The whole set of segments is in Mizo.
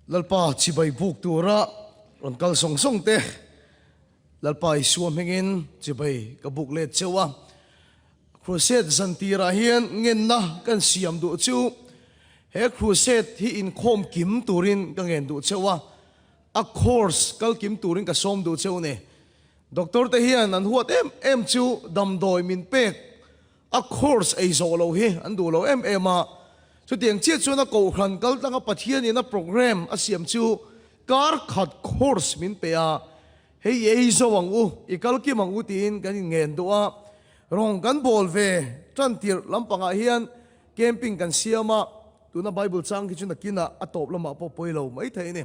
Lalpa chibai buk tura rawn kal sawng sawng te Lalpa Isua hmingin chibai ka buk let cheu a. Crusade zan tirah hian ngenna kan siam duh chu he crusade hi inkhawm kim turin ka ngen duh cheu a, a course kal kim turin ka sawm duh cheu ni. Doctor te hian an huat em em chu damdawi min pek a course ei zawh loh hi an duh lo em em a, chutiang chiah chuan a kohhran kal tlanga Pathianin a program a siam chu kar khat course min pe a, Hei i ei zo ang u, i kal kim ang u tiin kan inngen duh a, rawng kan bawl ve tan tirh lampangah hian camping kan siam a, tuna Bible chang khi chu nakinah a tawp lamah pawh pawi lo mai thei a ni.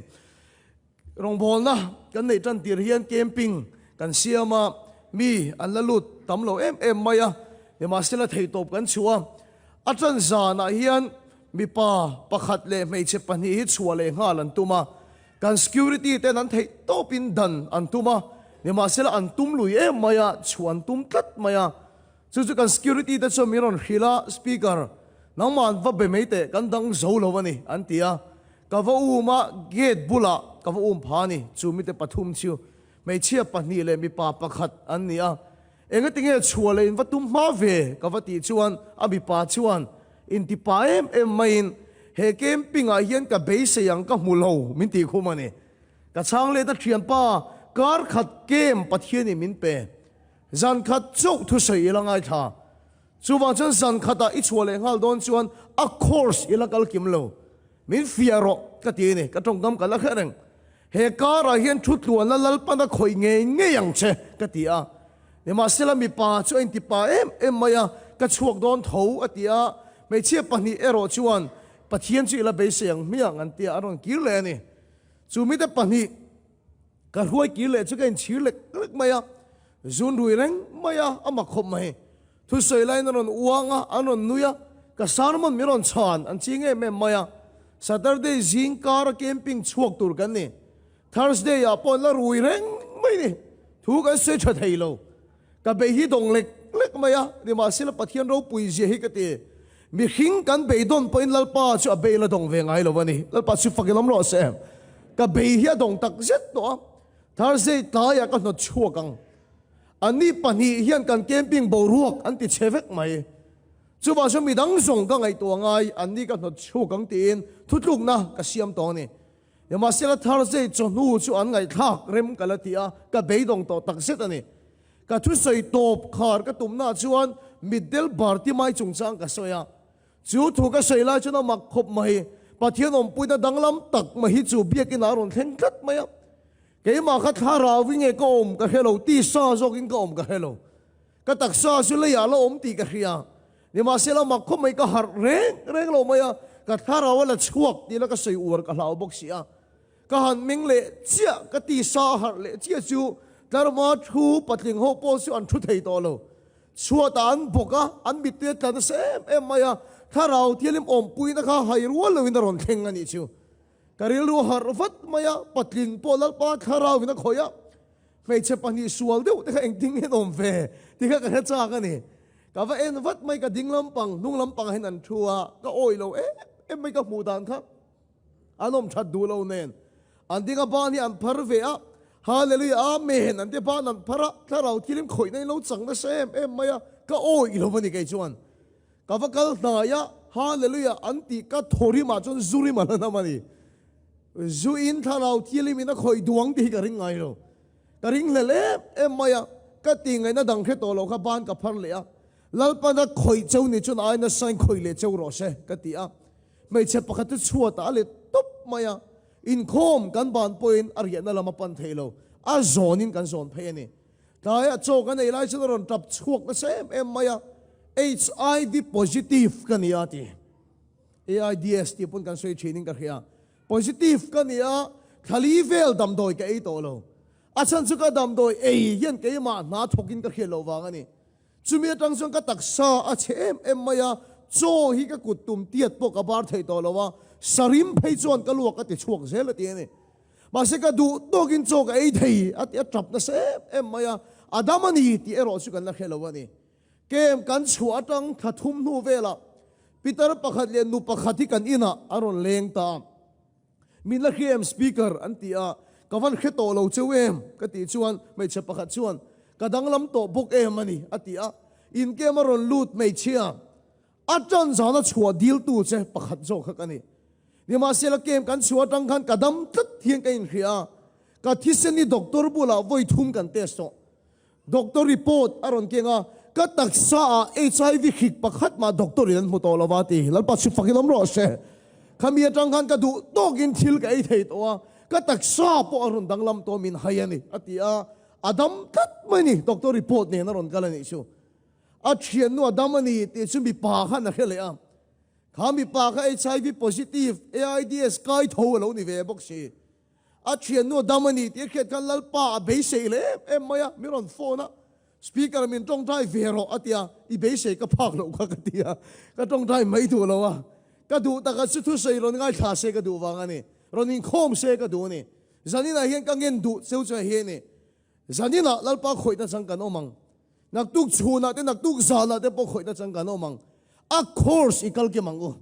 Rawngbawlna kan neih tan tirh hian camping kan siam a, mi an la lut tam lo em em mai a, nimahsela theihtawp kan chhuah a, a tan zanah hian mipa pakhat leh hmeichhe pahnih hi chhuah leh nghal an tum a, Kan security ten an theih tawpin dan an tum a, nimahsela an tum lui em mai a, chhuah an tum tlat mai a. Chu chu kan security te chuan min rawn hrilh a, Speaker, nangmah an va be mai teh, kan dang zo lo a ni, an ti a. Ka va um a, gate bulah ka va um pha a ni, chu mite pathum chu hmeichhia pahnih leh mipa pakhat an ni a. Engatinge chhuah leh in va tum hma ve? ka va tih chuan a mipa chuan intipa em em maiin he camping ah hian ka beisei ang ka hmu lo min tih khum a ni. Ka chhang let a thianpa kar khat camp Pathianin min pe. Zan khat chauh thusawi ila ngaithla. Chuvang chuan zan khatah i chhuah leh nghal dawn chuan a course ila kal kim lo. Min fiah rawh ka ti a ni. Ka tawngkam ka la kher reng. He karah hian thu tluanna Lalpana khawih ngei ngei ang che ka ti a. Nimahsela mipa chu a inti pa em em mai a, ka chhuak dawn tho a ti a. Hmeichhia pahnih erawh chuan Pathian chu i la beisei ang hmiang an ti a, an rawn kir leh a ni. Chu mite pahnih ka hruai kir leh chu ka inchhir lek lek mai a, zun rui reng mai a, a mak khawp mai. Thusawi laiin an rawn uang a, an rawn nui a, ka sermon min rawn chhan an ching em em mai a. Saturday zing kara camping chhuak tur kan ni. Thursday ah pawh an la rui reng mai ni. Thu kan sawi tha thei lo. Ka bei hi dawng lek lek mai a, nimahsela Pathian ropui zia hi ka ti. Mihring kan beidawn pawhin Lalpa chu a bei la dawng ve ngai lo a ni. Lalpa chu fak in awm rawh se. Ka bei hi a dawng tak zet tawh a. Thursday tlaiah ka hnawt chhuak ang. Anni pahnih hian kan camping boruak an ti chhe vek mai. Chuvang chuan midang zawng ka ngaihtuah ngai, anni ka hnawt chhuk ang tiin thutlukna ka siam tawh a ni. Nimahsela Thursday chawhnu chu an ngaihthlak rem ka la ti a, ka beidawng tawh takzet a ni. Ka thusawi tawp khar ka tumnaah chuan mitdel Bartimai chungchang ka sawi a. Chu thu ka sawi lai chuan a mak khawp mai. Pathian awmpuina danglam tak mai hi chu biakinah a rawn thleng tlat mai a. Keimah kha thlarau i nge ka awm ka hre lo, tisa zawkin ka awm ka hre lo. Ka taksa chu leiah la awm tih ka hria. Nimahsela mak khawp mai ka harh reng reng lo mai a, ka thlarau a la chhuak tih la ka sawi uar ka hlau bawk si a. Ka han meng leh chiah, ka tisa a harh leh chiah chu tlarhma thu patling ho pawh chu an thu thei tawh lo. Chhuatah an bawk a, an mittui a tla nasa em em mai a, thlarau thianghlim awmpuina kha hai rual loin a rawn thleng a nih chu. Ka rilru a harh vat mai a, patling pawh Lalpa thlarauin a khawih a, hmeichhe pahnih sual deuh te kha engtin nge an awm ve tih kha ka hre chak a ni. Ka va en vat mai, ka ding lampang, hnung lampangah hian an thu a, ka awih lo em em mai ka hmuh dan kha an awm that duh lo nen. An ding a ban hi an phar ve a, Hallelujah, Amen an ti ban an phar a, thlarau thilim khawihna in lo chang nasa em em mai a, ka awih lo a ni kei chuan. Ka va kal hnai a, Hallelujah an tih ka thaw rimah chuan zu rim a la nam a ni. Zu in thlarau thilim in a khawih duang tih hi ka ring ngai lo. Ka ring hlel em em mai a, ka tih ngaihna dang hre tawh lo kha ban ka phar leh a, Lalpana khawih cheu ni chuan aina sain khawih leh cheu rawh se ka ti a. Hmeichhe pakhat chu chhuatah a let tawp mai a, inkhawm kan ban pawhin a riahna lam a pan thei lo, a zawnin kan zawn phei a ni. Tlaiah chaw kan ei lai chuan a rawn tap chhuak nasa em em mai a, HIV positive ka ni a ti. AIDS tih pawn kan sawi thinin ka hria. Positive ka ni a, thlali vel damdawi ka ei tawh lo. A chhan chu ka damdawi ei hian keimah hna thawkin ka hriat loh vang a ni. Chumi atang chuan ka taksa a chhe em em mai a, chaw hi ka kut tum tiat pawh ka bar thei tawh lo a, sarim phei chuan ka luak a ti chhuak zel a ti a ni. Mahse ka duh tawkin chaw ka ei thei a ti a tap nasa em em mai a, a dam a ni tih erawh chu kan la hre lo a ni. Kem kan chhuah atang thla thum hnu velah Peter pakhat leh nu pakhat hi kan inah a rawn leng ta a. Min la hria em Speaker? an ti a, Ka van hre tawh lo cheu em? ka tih chuan hmeichhe pakhat chuan, Ka danglam tawh bawk em a ni, a ti a. Inkem a rawn lut hmeichhia, a tan zana chhuah diltu che pakhat zawk kha ka ni. Nimahsela kem kan chhuah atang khan ka dam tlat hian ka inhria a, ka thisen hi doctor bulah vawi thum kan test tawh. Doctor report a rawn keng a, ka taksa ah HIV hrik pakhat mah doctor in an hmu tawh lo va ti. Lalpa chu fakin awm rawh se. Khami atang khan ka duh tawkin thil ka ei thei tawh a, ka taksa pawh a rawn danglam tawh min hai a ni, a ti a. A dam tlat mai ni, doctor report nen a rawn kal a nih chu. A thiannu a dam a ni tih chu mipa khan a hre leh a. Kha mipa kha HIV positive, AIDS kai tho a lo ni ve bawk si. A thiannu a dam a ni tih a hriat khan Lalpa a beisei leh em em mai a, min rawn phone a, Speaker min tawngtai ve rawh a ti a, i beisei ka phak loh kha ka ti a, ka tawngtai mai duh lo a, ka duh taka chu thusawi rawn ngaithla se ka duh vang a ni, rawn inkhawm se ka duh a ni. Zaninah hian ka ngen duh cheu chu hei a ni, Zaninah Lalpa khawihna chang kan awm ang, naktuk chhunah te naktuk zanah te pawh khawihna chang kan awm ang, a course i kal kim ang u.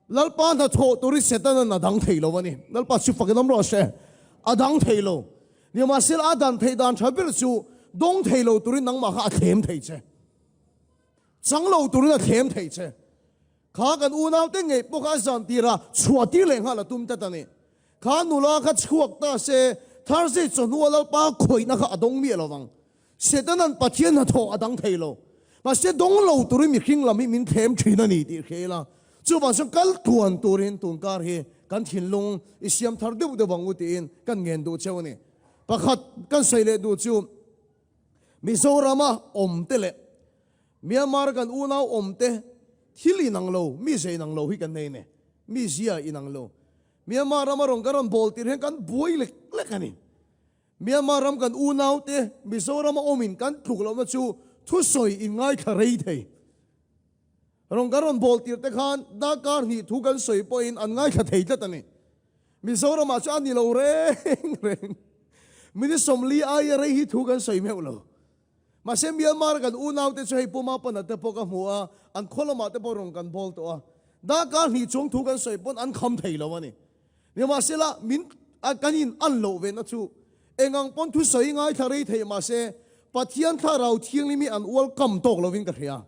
Lalpa hnathawh tur hi Setana'n a dang thei lo a ni. Lalpa chu fakin awm rawh se. A dang thei lo. Nimahsela a dan theih dan tha ber chu dawng thei lo turin nangmah kha a thlem thei che. Chang lo turin a thlem thei che. Kha kan unaute ngei pawh kha a zan tirah chhuah tir leh nghal a tum tlat a ni. Kha nula kha chhuak ta se, Thursday chawhnua Lalpa khawihna kha a dawng miah lo vang. Setana'n Pathian hnathawh a dang thei lo. Mahse dawng lo turin mihring lam hi min thlem thin a ni tih hria ila, chuvang chuan kal tluan turin tunkar hi kan thinlung i siam thar deuh deuh ang u tiin kan ngen duh cheu a ni. Pakhat kan sawi leh duh chu Mizorama awmte leh Myanmar kan unau awmte thil inang lo, mize inang lo hi kan nei ne. Mizia inang lo. Myanmar rama rawn kan rawn bawl tir hian kan buai lek lek a ni. Myanmar ram kan unaute Mizorama awmin kan tluk lohna chu thusawi in ngaithla rei thei. Rawn kan rawn bawl tir te khan darkar hnih thu kan sawi pawhin an ngaithla thei tlat a ni. Mizoramah chu a ni lo reng reng. Minute 40 aia rei hi thu kan sawi meuh lo. Mahse Myanmar kan unaute chu hei Puma pana te pawh ka hmu a, an khaw lamah te pawh rawn kan bawl tawh a. Darkar hnih chung thu kan sawi pawn an kham thei lo a ni. Nimahsela min kan in an loh ve na chu engang pawn thusawi ngaithla rei thei mahse Pathian thlarau thianghlim hi an ual kam tawk lovin ka hria.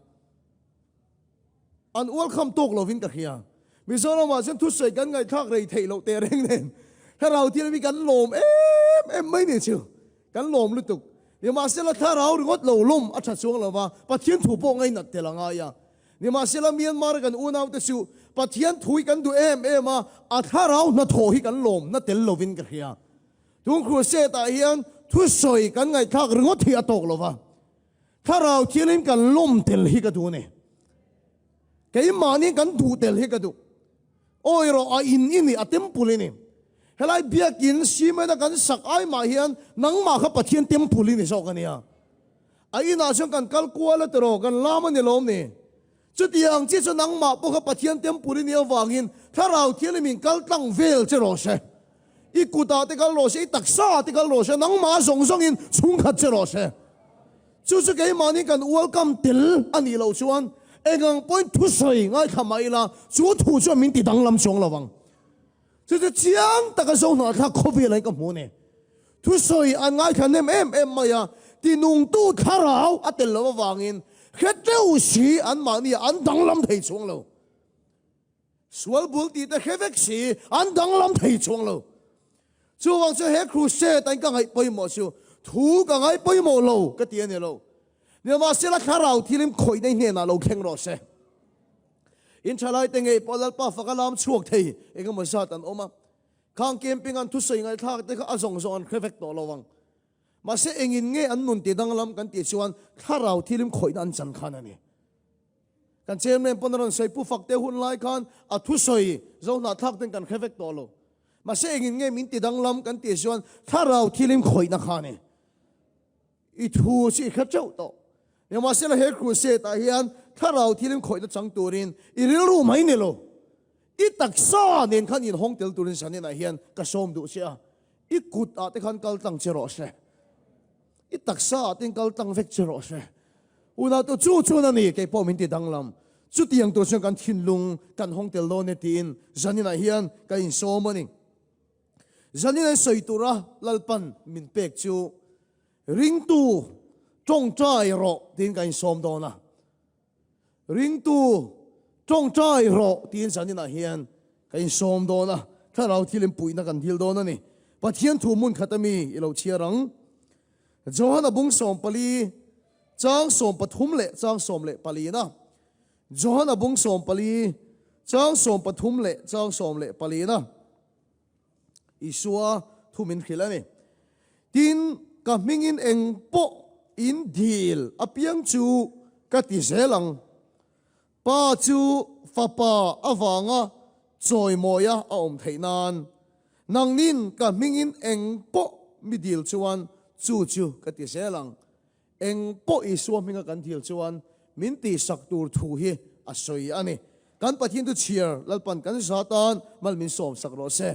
An ual kham tawk lovin ka hria. Mizoramah chuan thusawi kan ngaihthlak rei theih loh teh reng nen thlarau thianghlim hi kan lawm em em mai ni chu. Kan lawm lutuk. Nimahsela thlarau ringawt lo lawm a tha chuang lova, Pathian thu pawh ngainat tel a ngai a. Nimahsela Myanmar kan unaute chu Pathian thu hi kan duh em em a, a thlarau hnathawh hi kan lawm na tel lovin ka hria. Tun crusade ah hian thusawi kan ngaihthlak ringawt hi a tawk lova, thlarau thianghlim kan lawm tel hi ka duh a ni. Keimahni kan duh tel hi ka duh. Awi rawh, a in i ni, a temple i ni. Helai biakin cement a kan sak ai mah hian nangmah kha Pathian temple i ni zawk a nia. A inah chuan kan kal kual a tiraw, kan lam a ni lawm ni. Chutiang chi chu nangmah pawh kha Pathian temple i nih avangin Thlarau Thianghlim in kal tlang vel che rawh se. I kutah te kal rawh se, i taksa te kal rawh se, nangmah zawng zawngin chhungkhat che rawh se. Chu chu keimahni kan ualkam tel a nih loh chuan engang pawhin thusawi ngaithla mah ila chu thu chuan min ti danglam chuang lo ang. Chu chu chiang taka Zohnahthlak khawvel ain ka hmu a ni. Thusawi an ngaithla hnem em em mai a, tinungtu thlarau a tel loh avangin hre teuh si anmahni an danglam thei chuang lo. Sual bul tih te hre vek si, an danglam thei chuang lo. Chuvang chu he crusade an ka ngaih pawimawh chu thu ka ngaih pawimawh lo ka ti a ni lo. Nimahsela thlarau thilim khawihna i hnenah lo thleng rawh se. In thalai te ngei pawh Lalpa faka lam chhuak thei engemaw zat an awm a. Khang camping an thusawi ngaihthlak te kha a zawng zawng an hre vek tawh lo ang. Mahse engin nge an nun ti danglam kan tih chuan thlarau thilim khawihna an chan khan a ni. Kan chairman pawn a rawn sawi pu fak te hun lai khan a thusawi zo hnahthlak ten kan hre vek tawh lo. Mahse engin nge min ti danglam kan tih chuan thlarau thilim khawihna kha a ni. I thu chu i hre teuh tawh. Nimahsela he crusade ah hian thlarau thilim khawihna chang turin i rilru mai ni lo. I taksa nen khan inhawng tel turin zanin ah hian ka sawm duh che a. I kut ah te khan kal tlang che rawh se. I taksa ah ten kal tlang vek che rawh se. Unau tu chu chuan a ni, kei pawh min ti danglam. Chutiang tur chuan kan thinlung kan hawng tel dawn e tiin zanin ah hian ka insawm a ni. Zanin an sawi tura Lalpan min pek chu ringtu tawngtai rawh tiin kan insawm dawn a. Ringtu tawngtai rawh tiin zaninah hian kan insawm dawn a, thlarau thil inpuihna kan dil dawn a ni. Pathian thu hmun khat ami i lo chhiar ang. Johana bung 14, chang 13 leh chang 14 na. Johana bung 14, chang 13 leh chang 14 na. Isua thu min hrilh a ni. Tin, ka hmingin eng pawh in dil apiang chu ka ti zel ang. Pa chu Fapa avanga chawimawia a awm theih nan, nangnin ka hmingin eng pawh mi dil chuan chu chu ka ti zel ang. Eng pawh Isua hminga kan dil chuan min tihsak tur thu hi a sawi a ni. Kan Pathian chu chhiar Lalpan kan za tan mal min sawmsak rawh se.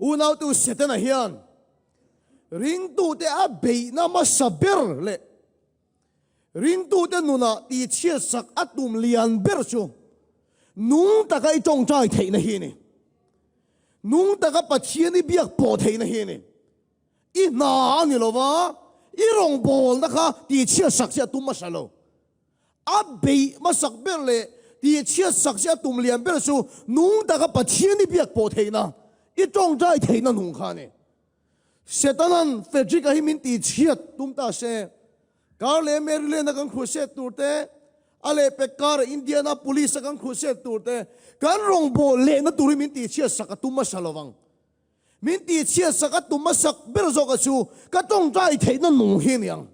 Unautu Setana hian ringtute a beihna hmasa ber leh ringtute nunah tihchhiatsak a tum lian ber chu nung taka i tawngtai theihna hi a ni. Nung taka Pathian i biak pawh theihna hi a ni. I hna a ni lo va, i rawngbawlna kha tihchhiatsak che a tum hmasa lo. A beih hmasak ber leh tihchhiatsak che a tum lian ber chu nung taka Pathian i biak pawh theihna, i tawngtai theihna nung kha a ni. Setanan Frederick-a hi min tihchhiat tum ta se, Kar leh Maryland-a kan khuhset tur te, a lehpek kara Indiana Police-a kan khuhset tur te, kan rawngbâwl lehna tur hi min tihchhiatsak a tum hmasa lo vang. Min tihchhiatsak a tum hmasak ber zawk a chu ka tawngtai theihna nung hi a ni ang.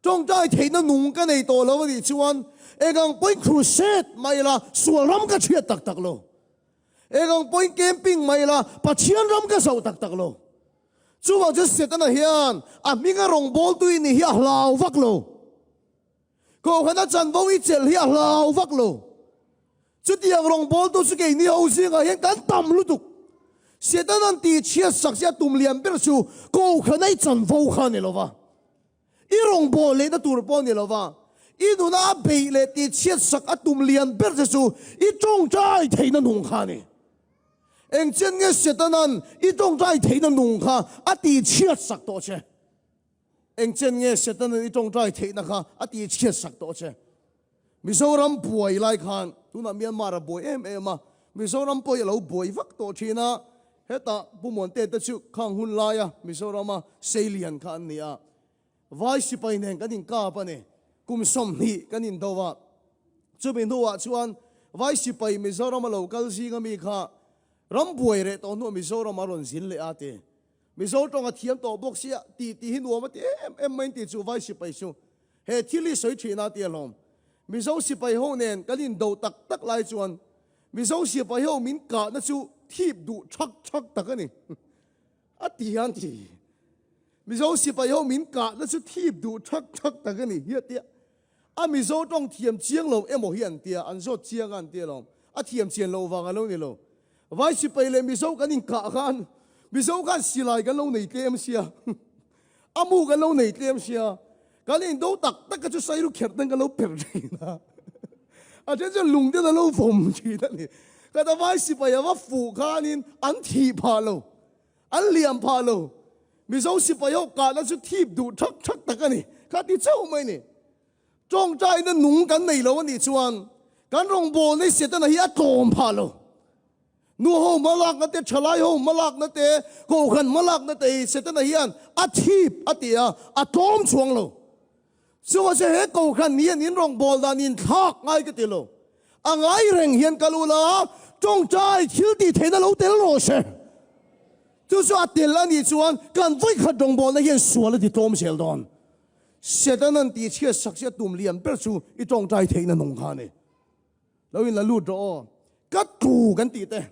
Tawngtai theihna nung ka nei tawh lo a nih chuan eng ang pawhin crusade mah ila sual ram ka chhiat tak tak lo. Eng ang pawhin camping mah ila Pathian ram ka zoh tak tak lo. Chuvang chuan Setana hian a hminga rawngbawltu i nih hi a hlau vak lo. Kohhrana chanvo i chelh hi a hlau vak lo. Chutiang rawngbawltu chu keini ho zingah hian kan tam lutuk. Setanan tihchhiat sak che a tum lian ber chu Kohhrana i chanvo kha a ni lo va, i rawngbâwl lehna tur pawh a ni lo va, i nuna a beih leh tihchhiat sak a tum lian ber che chu i tawngtai theihna nung kha a ni. Engchen nge Setanan i tawngtai theihna nung kha a tihchhiat sak tawh che? Engchen nge Setanan i tawngtai theihna kha a tihchhiat sak tawh che? Mizoram buai lai khan tunah Myanmar a buai em em a, Mizoram pawh hi a lo buai vak tawh thin a, hetah Pu Muante te chu khang hun laia Mizorama seilian kha an ni a, Vai sipai nen kan inkap a ni, kum 20 kan indo a, chumi hnuah chuan Vai sipai Mizorama lo kal zinga mi kha ram buai reh tawh hnuah Mizoram a rawn zin leh a ti. Mizo tawng a thiam tawh bawk sia tih tih hi nuam a ti em em mai tih chu Vai sipai chu he thil hi sawi thin a ti alawm. Mizo sipai ho nen kan indo tak tak lai chuan Mizo sipai ho min kahna chu thip duh thak thak tak a ni a ti a ni. Mizo sipai ho min kahna chu thip duh thak thak tak a ni hi a tia. A Mizo tawng thiam chiang lo emaw hi an tia, an zawt chiang a an tia lawm. A thiam chian loh vang a lo ni lo. Vai sipai leh Mizo kan inkah khan Mizo khan silai kan lo nei tlem sia, a mu kan lo nei tlem sia, kan indo tak tak kha chu sairu kherh ten kan lo per thin a, a then chuan lung ten a lo vawm thin a ni. Kata vai sipai a va fuh khanin an thih phah lo, an liam phah lo. Mizo sipai ho kahna chu thip duh thak thak tak a ni. Kha ti chauh mai ni. Tawngtaina nung kan nei lo a nih chuan kan rawngbawlna hi Setana hi a tlawm phah lo. Nu ho hmalakna te, thalai ho hmalakna te, kohhran hmalakna te hi Setana hian a thip a ti a, a tlawm chuang lo. Chuvang chuan he kohhran hian in rawngbâwl dan inthlâk ngai ka ti lo. A ngai reng hian kal ula, tawngtai thil tih theihna lo tel rawh se. Chu chu a tel a nih chuan kan vawikhat rawngbâwlna hian sual a ti tlawm zel dawn. Setanan tihchhiat sak che a tum lian ber chu i tawngtai theihna nung kha a ni. Lo in la lut rawh aw. Ka tlu kan tih te,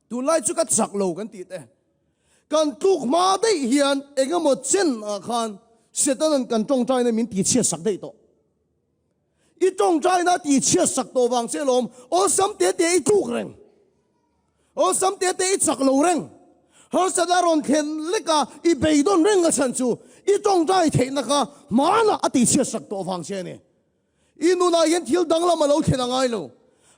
tunlai chu ka chak lo kan tih te, kan tluk hma daih hian eng emaw chen ah khan Setanan kan tawngtaina min tihchhiat sak daih tawh. I tawngtaina tihchhiat sak tawh vang che lawm awlsam te te i tluk reng. Awlsam te te i chak lo reng. Harsatna rawn thlen lek a i beidawn reng a chhan chu i tawngtai theihna kha hmanah a tihchhiat sak tawh vang che a ni. I nunah hian thil danglam a lo thlen a ngai lo.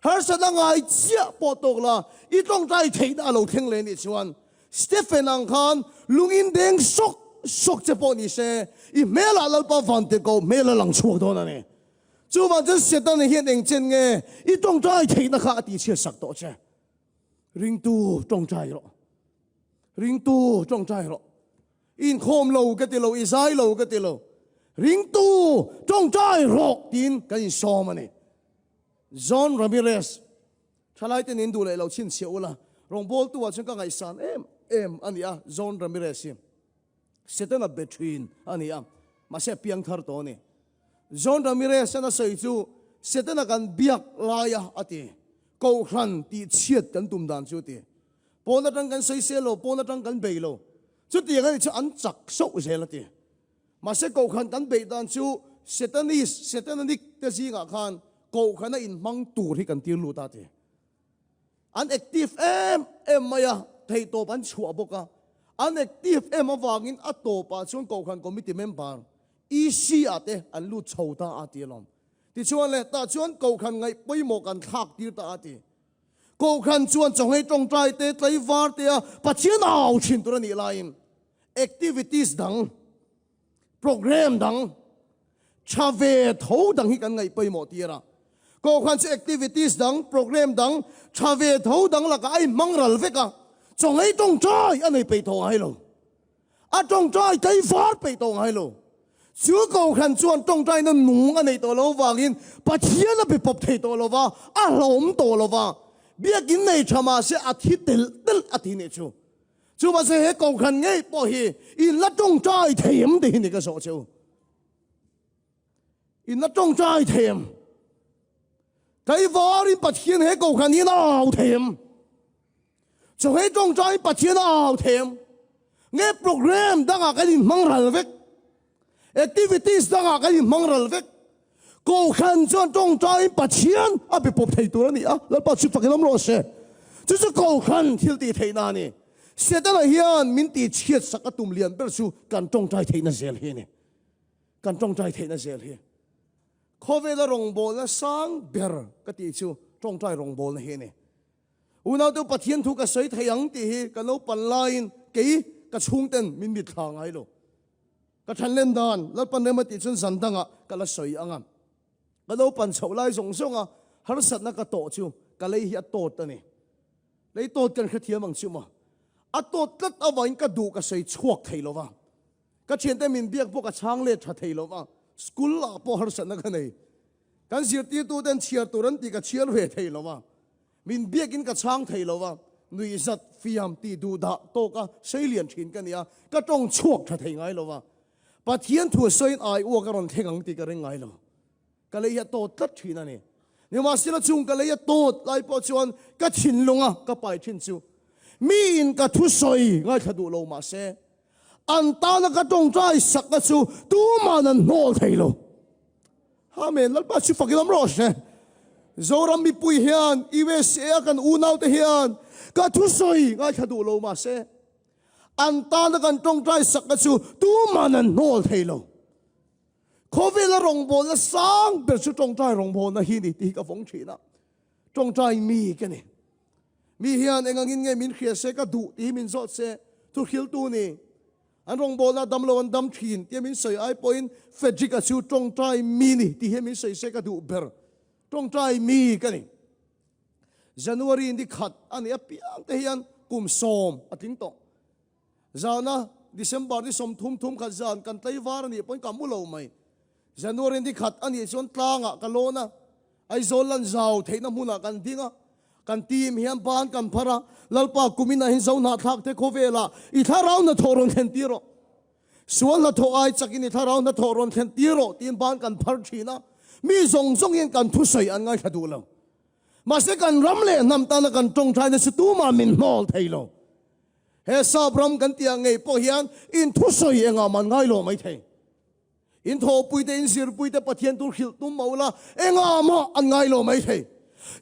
Harsatna ngai chiah pawh tawk la, i tawngtai theihna a lo thleng leh nih chuan Stephen ang khan lungin deng sawk sawk che pawh ni se, i hmelah Lalpa Vantirhkoh hmel a lang chhuak dawn a ni. Chuvang chuan Setana hian eng chen nge i tawngtai theihna kha a tihchhiat sak tawh che. Ringtu tawngtai rawh. Ringtu tawngtai rawh. I inkhawm lo ka ti lo, i zai lo ka ti lo. Ringtu tawngtai rawh tiin kan insawm a ni. John Ramirez, Thalai ten in duh leh lo chhinchhiah ula, rawngbawltu ah chuan ka ngaihsan em em a ni a, John Ramirez hi Setana be thin a ni a, mahse a piang thar tawh a ni. John Ramirez an a sawi chu Setana kan biak laia a ti, Kohhran tih chhiat kan tum dan chu a ti. Pawn atang kan sawi sel lo, pawn atang kan bei lo. Chutiang a ni chu an chak sauh zel a ti. Mahse Kohhran kan beih dan chu Setanist, Setananik te zingah khan Kohhrana inhmang tur hi kan tir lut a ti. An active em em mai a, theihtawp an chhuah bawk a. An active em avangin a tawpah chuan Kohhran Committee member, EC ah te an lut chho ta a ti alawm. Tichuan leh tah chuan Kohhran ngaih pawimawh kan thlak tir ta a ti. Kohhran chuan chawnghei tawngtai te, tlaivar te a Pathian au thin tur a nih laiin activities dang, program dang, tha ve tho dang hi kan ngaih pawimawh tir a. Kohhran chu activities dang, program dang, tha ve tho dang lakah a inhmang ral vek a, chawnghei tawngtai a nei peih tawh ngai lo. A tawngtai tlaivar peih tawh ngai lo. Chu Kohhran chuan tawngtaina nung a neih tawh lo vangin Pathian a be pawp thei tawh lo va, a hlawm tawh lo va, biakin nei tha mah se a thi telh telh a ti nih chu. Chu mahse he Kohhran ngei pawh hi in la tawngtai thei em tih hi ni ka zawh che u. In la tawngtai thei em? Tlaivarin Pathian he Kohhran hi in au thei em? Chawhmeh tawngtai Pathian a au them. Nge program dangah kan inhmang ral vek. Activities dangah kan inhmang ral vek. Kohhran chuan tawngtaiin Pathian a be pawp thei tur a ni a, Lalpa chu fakin awm rawh se. Chu chu Kohhran thil tih theihna a ni. Setana hian min tihchhiat sak a tum lian ber chu kan tawngtai theihna zel hi a ni. Kan tawngtai theihna zel hi. Khawvela rawngbawlna sang ber ka tih chu tawngtai rawngbawlna hi a ni. Unaute Pathian thu ka sawi thei ang tih hi ka naupan laiin kei ka chhungten min mitthla ngai lo. Ka thanlen dan Lalpan rem a tih chuan zan dangah ka la sawi ang a. Ka naupan chhoh lai zawng zawnga harsatna ka tawh chu ka lei hi a tawt a ni. Lei tawt kan hrethiam ang chu maw? A tawt tlat avangin ka duh ka sawi chhuak thei lo va. Ka thiante min biak pawh ka chhang let tha thei lo va. School ah pawh harsatna ka nei. Kan zirtirtuten chhiar tur an tih ka chhiar ve thei lo a, min biakin ka chhang thei lo a, nuihzat fiam tih duh dah tawka sei lian thin ka ni a, ka tawng chhuak tha thei ngai lo a, Pathian thu a sawiin ai uak a rawn thleng ang tih ka ring ngai lo. Ka lei hi a tawt tlat thin a ni. Nimahsela chung ka lei a tawt lai pawh chuan ka thinlunga ka pai thin chu miin ka thusawi ngaithla duh lo mahse an tana ka tawngtai sakna chu tuman an hnawl thei lo. Amen. Lalpa chu fakin awm rawh se. Zoram mipui hian USA a kan unaute hian ka thusawi ngaithla duh lo mahse an tana kan tawngtai sakna chu tuman an hnawl thei lo. Khawvela rawngbawlna sang ber chu tawngtai rawngbawlna hi ni tih hi ka vawng thin a. Tawngtai mi ka ni. Mi hian engangin nge min hria se ka duh tih hi min zawt se thuhriltu ni. An rawngbawlna dam lo an dam thin tia min sawi ai pawhin Frederick-a chu tawngtai mi ni tih hian min sawi se ka duh ber. Tawngtai mi ka ni. January ni khat a nih apiang te hian kum sawm a tling tawh. Zana December ni 30 thum khat zan kan tlaivar a nih pawhin ka mu lo mai. January ni khat a nih chuan tlangah ka lawn a, Aizawl lan zau theihna hmunah kan ding a, kan team hian ban kan phar a, Lalpa kumin ah hian zo hnahthlak te khawvelah i thlarau hnathawh rawn thlen tir rawh. Sual hnathawh ai chakin i thlarau hnathawh rawn thlen tir rawh tiin ban kan phar thin a, mi zawng zawng hian kan thusawi an ngaithla duh lo. Mahse kan ram leh hnam tana kan tawngtaina chu tumah min hnawl thei lo. He sap ram kan tih ah ngei pawh hian in thusawi engah mah an ngai lo mai thei. In thawhpuite, in zirpuite Pathian tur hrilh tum mah ula, engah mah an ngai lo mai thei.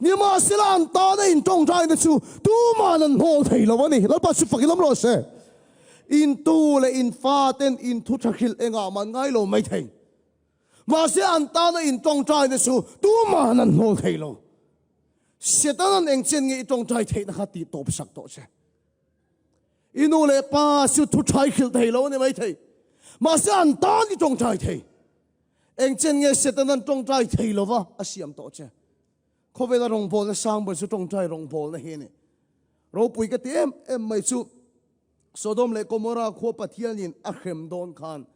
Nimahsela an tana in tawngtaina chu tuman an hnawl thei lo a ni. Lalpa chu fak i lam rawh se. In tu leh in faten in thu tha hrilh engah mah an ngai lo mai thei. Mahse an tana in tawngtaina chu tuman an hnawl thei lo. Setanan eng chen nge i tawngtai theihna kha tih tawp sak tawh che. I nu leh pa chu thu thai hrilh thei lo a ni mai thei. Mahse an tan i tawngtai thei. Eng chen nge Setanan tawngtai thei lova a siam tawh che. Khawvela rawngbawlna sang ber chu tawngtai rawngbawlna hi a ni. Ropui ka ti em em mai chu Sodom leh Gomorrah khua Pathianin a hrem dawn khan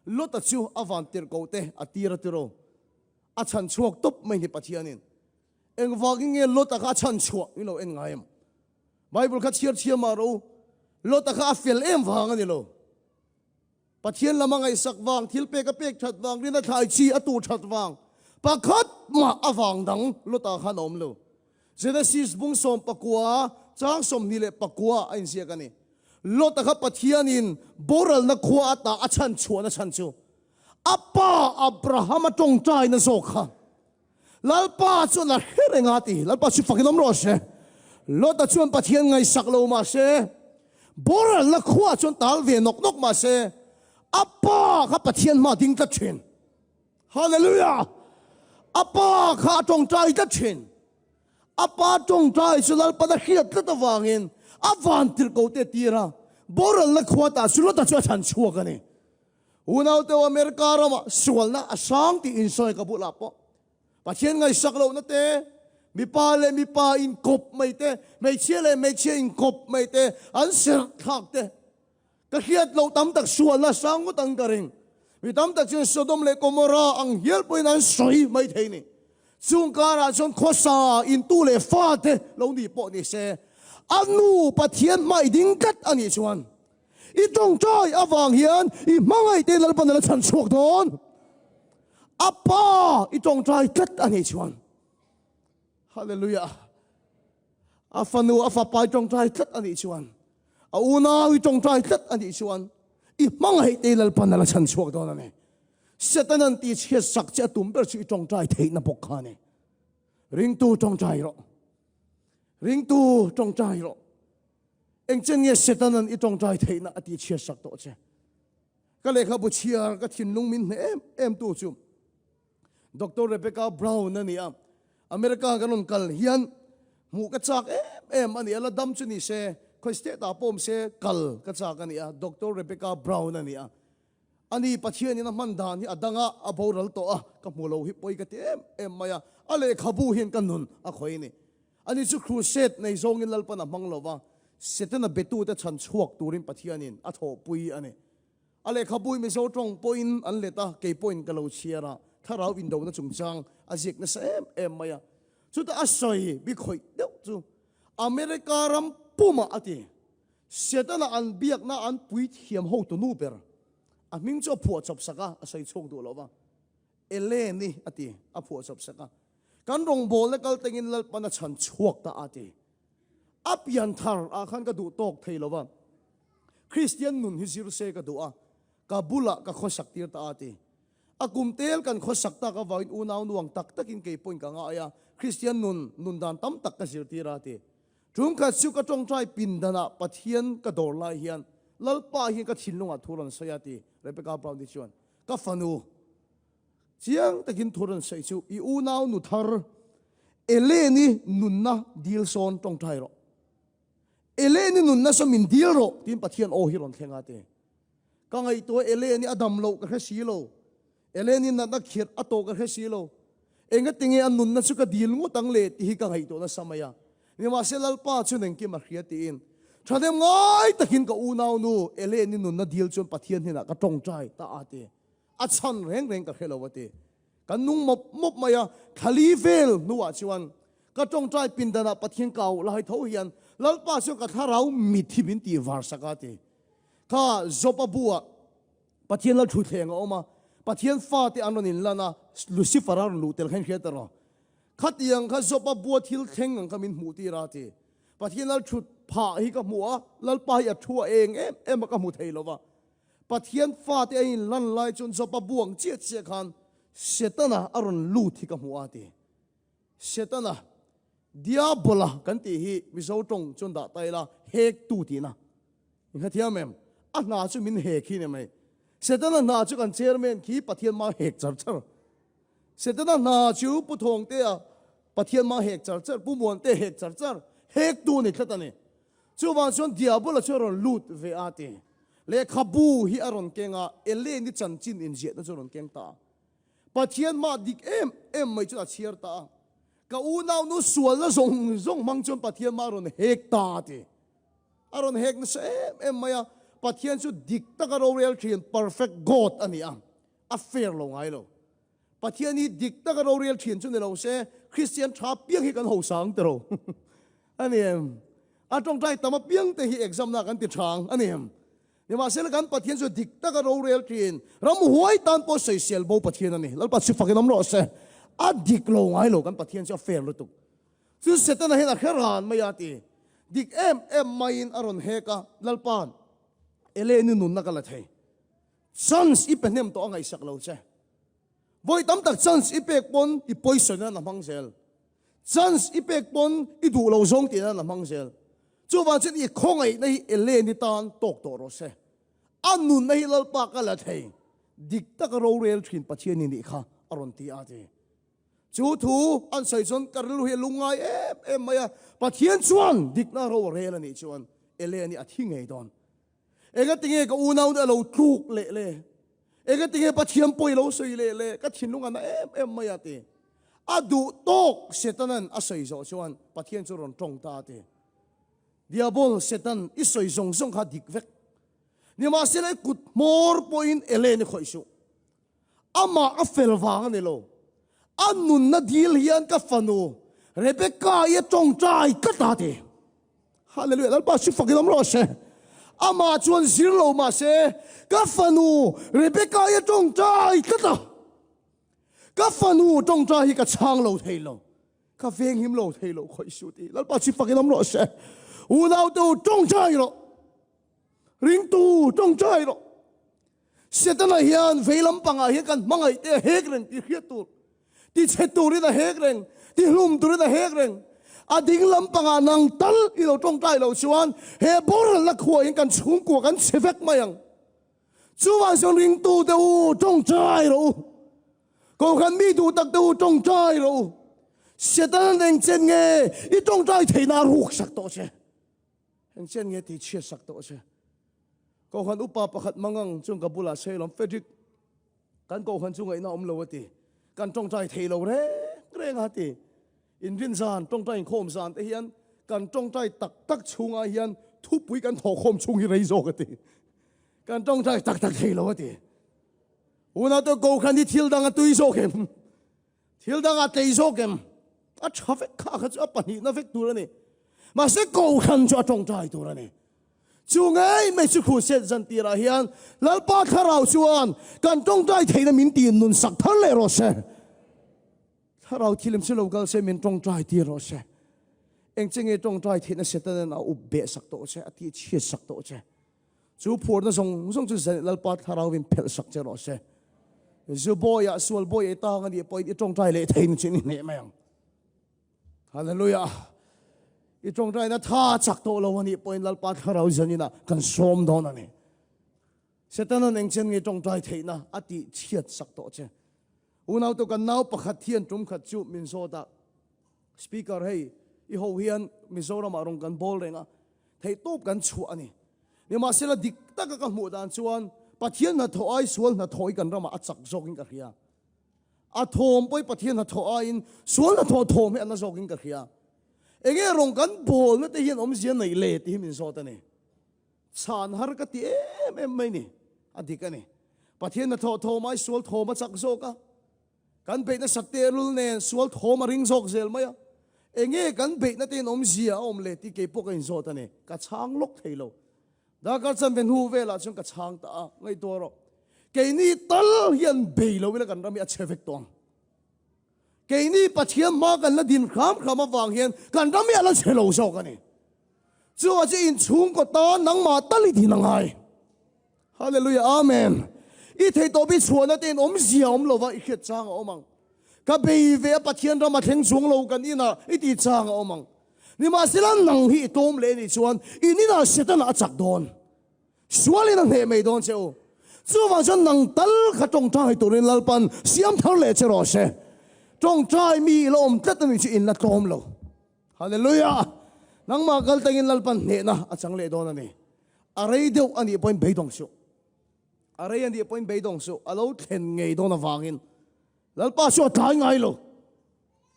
Lota chu a van tirhkoh te a tir a tiro. A chhan chhuak tawp mai ni Pathianin. Engvangin nge Lota kha a chhan chhuah in lo en ngai em? Bible kha chhiar chhiar mah rawh u. Lota kha a fel em vang a ni lo. Pathian lam a ngaihsak vang, thil pek a pek that vang, rin a thlai chi a tuh that vang, pakhat mah a vang dang Lota khan a awm lo. Genesis bung 19, chang 24 a inziak a ni. Lota kha Pathianin boralna khua ata a chhan chhuahna chhan chu a pa Abrahama tawngtaina zawk kha Lalpa chuan a hre reng a ti. Lalpa chu fakin awm rawh se. Lota chuan Pathian ngaihsak lo mah se, boralna khuaah chuan tal ve nawk nawk mah se, a pa kha Pathian hma ding tlat thin. Hallelujah! A pa kha a tawngtai tlat thin. A pa tawngtai chu Lalpan a hriat tlat avangin a vantirhkoh te tir a, boralna khua tah chu Lota chu a chhan chhuak a ni. Unaute America ramah sualna a sang tih insawi ka bulah pawh Pathian ngaihsak lohna te, mipa leh mipa inkawp mai te, hmeichhia leh hmeichhia inkawp mai te, an serh thlak te ka hriat loh tam tak sualna a sang ngawt ang ka ring. Mi tam tak chuan Sodom leh Gomorrah ang hial pawhin an sawi mai thei ni. Chung karah chuan khawsa intu leh fate lo nih pawh ni se, a nu Pathian hmai ding tlat a nih chuan I tawngtai avang hian i hmangaih te Lalpan a la chhan chhuak dawn. A pa i tawngtai tlat a nih chuan. Hallelujah. A fanu a fapa i tawngtai tlat a nih chuan. A unau i tawngtai tlat a nih chuan i hmangaih te Lalpan a la chhan chhuak dawn a ni. Setanan ti chhiat sak che a tum ber chu i tawngtai theihna bawk kha a ni. Ringtu tawngtai rawh. Ringtu tawngtai rawh. Engchen nge Setanan i tawngtai theihna a tihchhiat sak tawh che? Ka lehkhabu chhiar ka thinlung min hneh em em tu chu Doctor Rebecca Brown a ni a. America kan rawn kal hian hmuh ka chak em em a ni a, la dam chu ni se, khawi state ah pawh awm se kal ka chak a ni a, Doctor Rebecca Brown a ni a. Ani Pathianin a hman dan hi a dang a, a boral tawh a, ka hmu lo hi pawi ka ti em em mai a, a lehkhabu hian ka nun a khawih a ni. Ani chu crusade nei zawngin Lalpan a hmang lo va, Setana betute chhan chhuak turin Pathianin a thawhpui a ni. A lehkhabu hi Mizo tawng pawhin an let a, kei pawhin ka lo chhiar a, thlarau indona chungchang a ziak nasa em em mai a. Chutah a sawi bi khawih deuh chu America ram pumah a ti. Setana an biakna an puithiam hotu nu ber, a hming chu a phuah chawp sak a, a sawi chhuak duh lo va. Eleni a ti, a phuah chawp sak a. Kan rawngbawlna kal tengin Lalpan a chhan chhuak ta a ti. A pian thar ah khan ka duh tawk thei lo va, Kristian nun hi zir se ka duh a, ka bulah ka khawsak tir ta a ti. A kum tel kan khawsak tak avangin unau nuang tak takin kei pawhin ka ngai a, Kristian nun nun dan tam tak ka zirtir a ti. Tumkhat chu ka tawngtai pindanah Pathian ka dawr lai hian Lalpa hian ka thinlungah thu rawn sawi a ti. Rebecca Brown-i chuan, Ka fanu, Chiang takin thu rawn sawi chu i unau nu thar Eleni nunna dil sawn tawngtai rawh. Eleni nunna saw min dil rawh tiin Pathian aw hi rawn thleng a ti. Ka ngaihtuah Eleni a dam loh ka hre si lo. Eleni natna khirh a tawh ka hre si lo. Engatinge a nunna chu ka dil ngawt ang le tih hi ka ngaihtuah nasa mai a. Nimahse Lalpa chuan engkim a hria tiin thahnem ngai takin ka unau nu Eleni nunna dil chuan Pathian hnenah ka tawngtai ta a ti. A chhan reng reng ka hre lo a ti. Kan nung mawp mawp mai a, thlali vel hnuah chuan ka tawngtai pindanah Pathian ka auh lai tho hian Lalpa chuan ka thlarau mit hi min tih var sak a ti. Kha Job-a buah Pathian lal thutthleng a awm a, Pathian fate an rawn inlan a, Lucifer a rawn luh tel kha in hria ta rawh. Khatiang kha Job-a bua thil thleng ang kha min hmuh tir a ti. Pathian lal thut phah hi ka hmu a, Lalpa hi a thu a eng em em a ka hmu thei lo va. Pathian fate a inlan lai chuan Job-a buang chiah chiah khan Setana a rawn lut hi ka hmu a ti. Setana, Diabola kan tih hi Mizo tawng chuan dah ta ila, hektu tihna. In hrethiam em? A hna chu min hek hi ni mai. Setana hna chu kan chairman khi Pathian ma hek char char. Setana hna chu Pu Thawngtea. Pathian mah hek char char, Pu Muante hek char char, hektu a ni tlat a ni. Chuvang chuan Diabola chu a rawn lut ve a ti. Lehkhabu hi a rawn keng a, Eleni chanchin inziahna chu a rawn keng ta a. Pathian mah dik em em mai chuan a chhiar ta a. Ka unaunu sualna zawng zawng hmang chuan Pathian mah a rawn hek ta a ti. A rawn hek nasa em em mai a, Pathian chu dik taka rorel thin, perfect God a ni a, a fair lo ngai lo. Pathian hi dik taka rorel thin chu ni lo se, Kristian tha piang hi kan hosang tiro a ni em? A tawngtai tam apiang te hi exam na kan ti thang a ni em? Nimahsela kan Pathian chu dik taka rorel thin, ramhuai tan pawh sawisel bo Pathian a ni. Lalpa chu fakin awm rawh se. A dik lo ngai lo kan Pathian chu a fair lutuk. Chu Setana hian a hre ran mai a ti. Dik em em maiin a rawn hek a, Lalpa'n Eleni nunna ka la thei. Chance i pe hnem tawh a ngaihsak lo che. Vawi tam tak chance i pek pawn i poison nan a hmang zel. Chance i pek pawn i duh lo zawng tih nan a hmang zel. Chuvang chuan i khawngaihna hi Eleni tan tawk tawh rawh se. A nunna hi Lalpa ka la thei. Dik taka rorel thin Pathian i nih kha a rawn ti a ti. Chu thu an sawi chuan ka rilru hi a lungngai em em mai a, Pathian chuan dikna ro a rel a nih chuan Eleni a thi ngei dawn. Engatinge ka unaute a lo tluk leh le? Engatinge Pathian pawi lo sawi leh le? Ka thinlung a na em em mai a ti. A duh tawk Setanan a sawi zawh chuan Pathian chu rawn tawng ta a ti. Diabol, Setan, i sawi zawng zawng kha dik vek. Nimahsela i kut hmawr pawhin Eleni khawih suh. Amah a fel vang a ni lo. A nunna dil hian ka fanu Rebecca i a tawngtai tlat a ti. Hallelujah, Lalpa si fakin awm rawh se. Amah chuan zir lo mah se, ka fanu Rebecca i a tawngtai tlat a. Ka fanu tawngtai hi ka chhang lo thei lo. Ka venghim lo thei lo khawih suh ti. Lalpa si fakin awm rawh se. Unaute u tawngtai rawh. Ringtu tawngtai rawh. Setana hian vei lampangah hian kan hmangaih te a hek reng tih hriat tur, ti chhe turin a hek reng, ti hlum turin a hek reng. A ding lampangah nang tal i lo tawngtai loh chuan he boralna khuah hian kan chhungkua kan chhe vek mai ang. Chuvang chuan ringtu te u tawngtai rawh u. Kohhran mi duh tak te u tawngtai rawh u. Setana'n eng chen nge i tawngtai theihna a ruksak tawh che. Eng chen nge tih chhiat sak tawh che. Kohhran upa pakhat mangang chuan ka bulah Sailawm Frederick, kan kohhran chu ngaihna awm lo a ti. Kan tawngtai thei lo reng reng a ti. Inrin zan, tawngtai inkhawm zan te hian kan tawngtai tak tak chhungah hian thupui kan thawhkhawm chhung hi rei zawk a ti. Kan tawngtai tak tak thei lo a ti. Unau kohhran hi thil dang a tui zawk em? Thil dang a tlei zawk em? A tha vek kha kha chu a pahnihna vek tur a ni. Mahse kohhran chu a tawngtai tur a ni. Chu ngei mai chu Crusade zan tirah hian Lalpa Thlarau chuan kan tawngtai theihna min tih nun sak thar leh rawh se. Thlarau thilim chu lo kal se min tawngtai tir rawh se. Eng che nge tawngtai theihna Setanan a up beh sak tawh che, a tih chhiat sak tawh che. Chu phuarna zawng zawng chu Lalpa Thlarauin phelh sak che rawh se. Zu bawiah sual bawi ei tang a nih pawhin i tawngtai leh thein chu i hneh mai ang. Hallelujah! I tawngtaina tha chak tawh lo a nih pawhin Lalpa Thlarau zaninah kan sawm dawn a ni. Setanan eng chen nge tawngtai theihna a tih chhiat sak tawh che. Unautu kan nau pakhat hian tum khat chu min zawt a, Speaker hei i ho hian Mizoramah rawn kan bawl reng a, theihtawp kan chhuah a ni. Nimahsela dik taka ka hmuh dan chuan Pathian hnathawh ai sual hnathawh hi kan ramah a chak zawkin ka hria. A thawm pawh hi Pathian hnathawh aiin sual hnathawh thawm hi a na zawkin ka hria. Enge rawn kan bawlna te hian awmzia neih le tih hi min zawt a ni. Chhan har ka ti em em mai ni. A dik a ni. Pathian hnathawh thawm ai sual thawm a chak zawk a. Kan beihna sak tehlul nen sual thawm a ring zawk zel mai a, enge kan beihna te in awmzia a awm le tih kei pawh ka inzawt a ni. Ka chhang lawk thei lo. Darkar chanve hnu velah chuan ka chhang ta a, ngaihtuah rawh. Keini tal hian bei lo ila kan ram hi a chhe vek tawh ang. Keini Pathian hma kan la din hram hram avang hian kan ram hi a la chhe lo zawk a ni. Chuvah chu inchhungkaw tan nangmah tal i din a ngai. Hallelujah Amen. I thei tawp i chhuahna te in awmzia awm lova i hriat chang a awm ang. Ka bei ve a Pathian ram a thleng chuang lo kan inah i tih chang a awm ang. Nimahsela nang hi i tlawm leh nih chuan in inah Setana a chak dawn. Sualin a hneh mai dawn che u. Chuvang chuan nang tal kha tawngtai turin Lalpan siam thar leh che rawh se. Tawngtai mi i la awm tlat a nih chu in la tlawm lo. Hallelujah! Nangmah kal tangin Lalpan hnehna a chang leh dawn a ni. A rei deuh a nih pawhin beidawng suh. A rei a nih pawhin beidawng suh. A lo thlen ngei dawn avangin Lalpa chu a tlai ngai lo.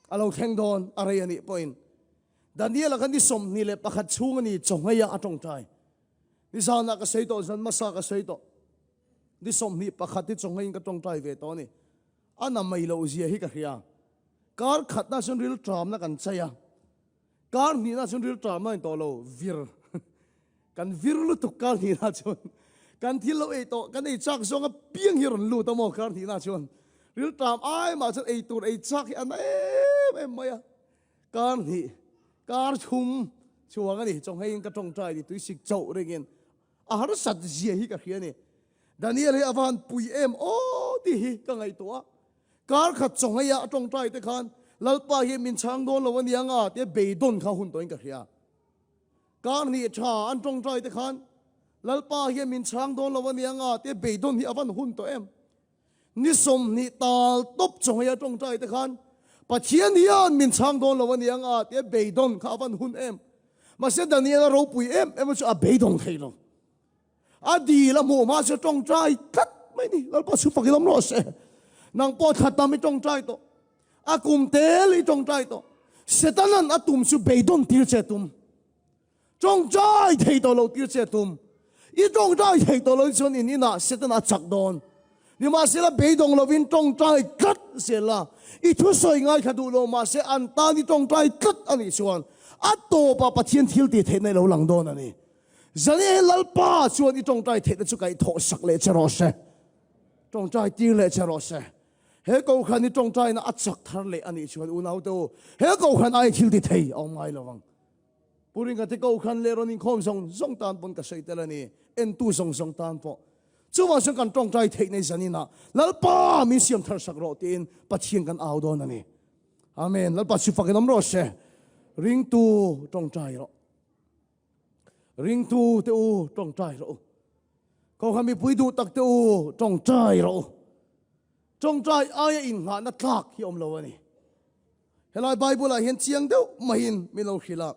A lo thleng dawn a rei a nih pawhin. Daniel-a kha ni 21 chhung a ni chaw-ngheia a tawngtai. Nizanah ka sawi tawh, zan hmasa ka sawi tawh. Ni 21 hi chaw-ngheiin ka tawngtai ve tawh a ni. A na mai loh zia hi ka hria. Kar khatna chuan ril tramna kan chai a, kar hnihna chuan ril tramna in tawh lo, vir. Kan vir lutuk kar hnihna chuan. Kan thil lo ei tawh, kan ei chak zawng a piang hi rawn lut a maw kar hnihna chuan. Ril tram ai mah chuan ei tur ei chak hi a na em em mai a. Kar hnih, kar thum chhuang a ni, chawngheiin ka tawngtai ni tuisik chauh ringin a harsat zia hi ka hria a ni. Daniel hi a va han pui em aw tih hi ka ngaihtuah a. Kar khat chawngheiah a tawngtai te khan Lalpa hi min chhang dawn lo a nia nga tia beidawn kha hun tawhin ka hria. Kar hnih tha an tawngtai te khan Lalpa hian min chhang dawn lo a nia nga tia beidawn hi a van hun tawh em. Ni 20 tal tawp chawnghei a tawngtai te khan Pathian hian min chhang dawn lo a nia nga tia beidawn kha a van hun em. Mahse Daniel a ropui em em chu a beidawng thei lo. A dil a hmuh hma chu tawngtai tlat mai ni. Lalpa chu fak i awm rawh se. Nang pawh thla tam i tawngtai tawh. A kum tel i tawngtai tawh. Setanan a tum chu beidawn tir che tum. Tawngtai thei tawh lo tir che tum. I tawngtai thei tawh lo chuan in inah Satan a chak dawn. Nimahsela beidawng lovin tawngtai tlat zel la. I thusawi ngaithla duh lo mahse an tan i tawngtai tlat a nih chuan a tawpah Pathian thil tih theihna i lo lang dawn a ni. Zane Lalpa chuan i tawngtai theihna chu kaih thawh sak leh che rawh se. Tawngtai tir leh che rawh se. He kohhran i tawngtaina a chak thar leh a nih chuan unaute u, he kohhran ai thil ti thei a awm ngai lo ang. Pu Ringa te kohhran leh rawn inkhawm zawng zawng tan pawn ka sawi tel a ni, entu zawng zawng tan pawh. Chuvang chuan kan tawngtai theih nei zaninah Lalpa min siam thar sak rawh tiin Pathian kan au dawn a ni. Amen. Lalpa chu fakin awm rawh se. Ringtu tawngtai rawh. Ringtu te u tawngtai rawh u. Kohhran mipui duh tak te u tawngtai rawh u. Tawngtai aia inngahna tlak hi awm lo a ni. Helai Bible ah hian chiang deuh maiin min lo hrilh a,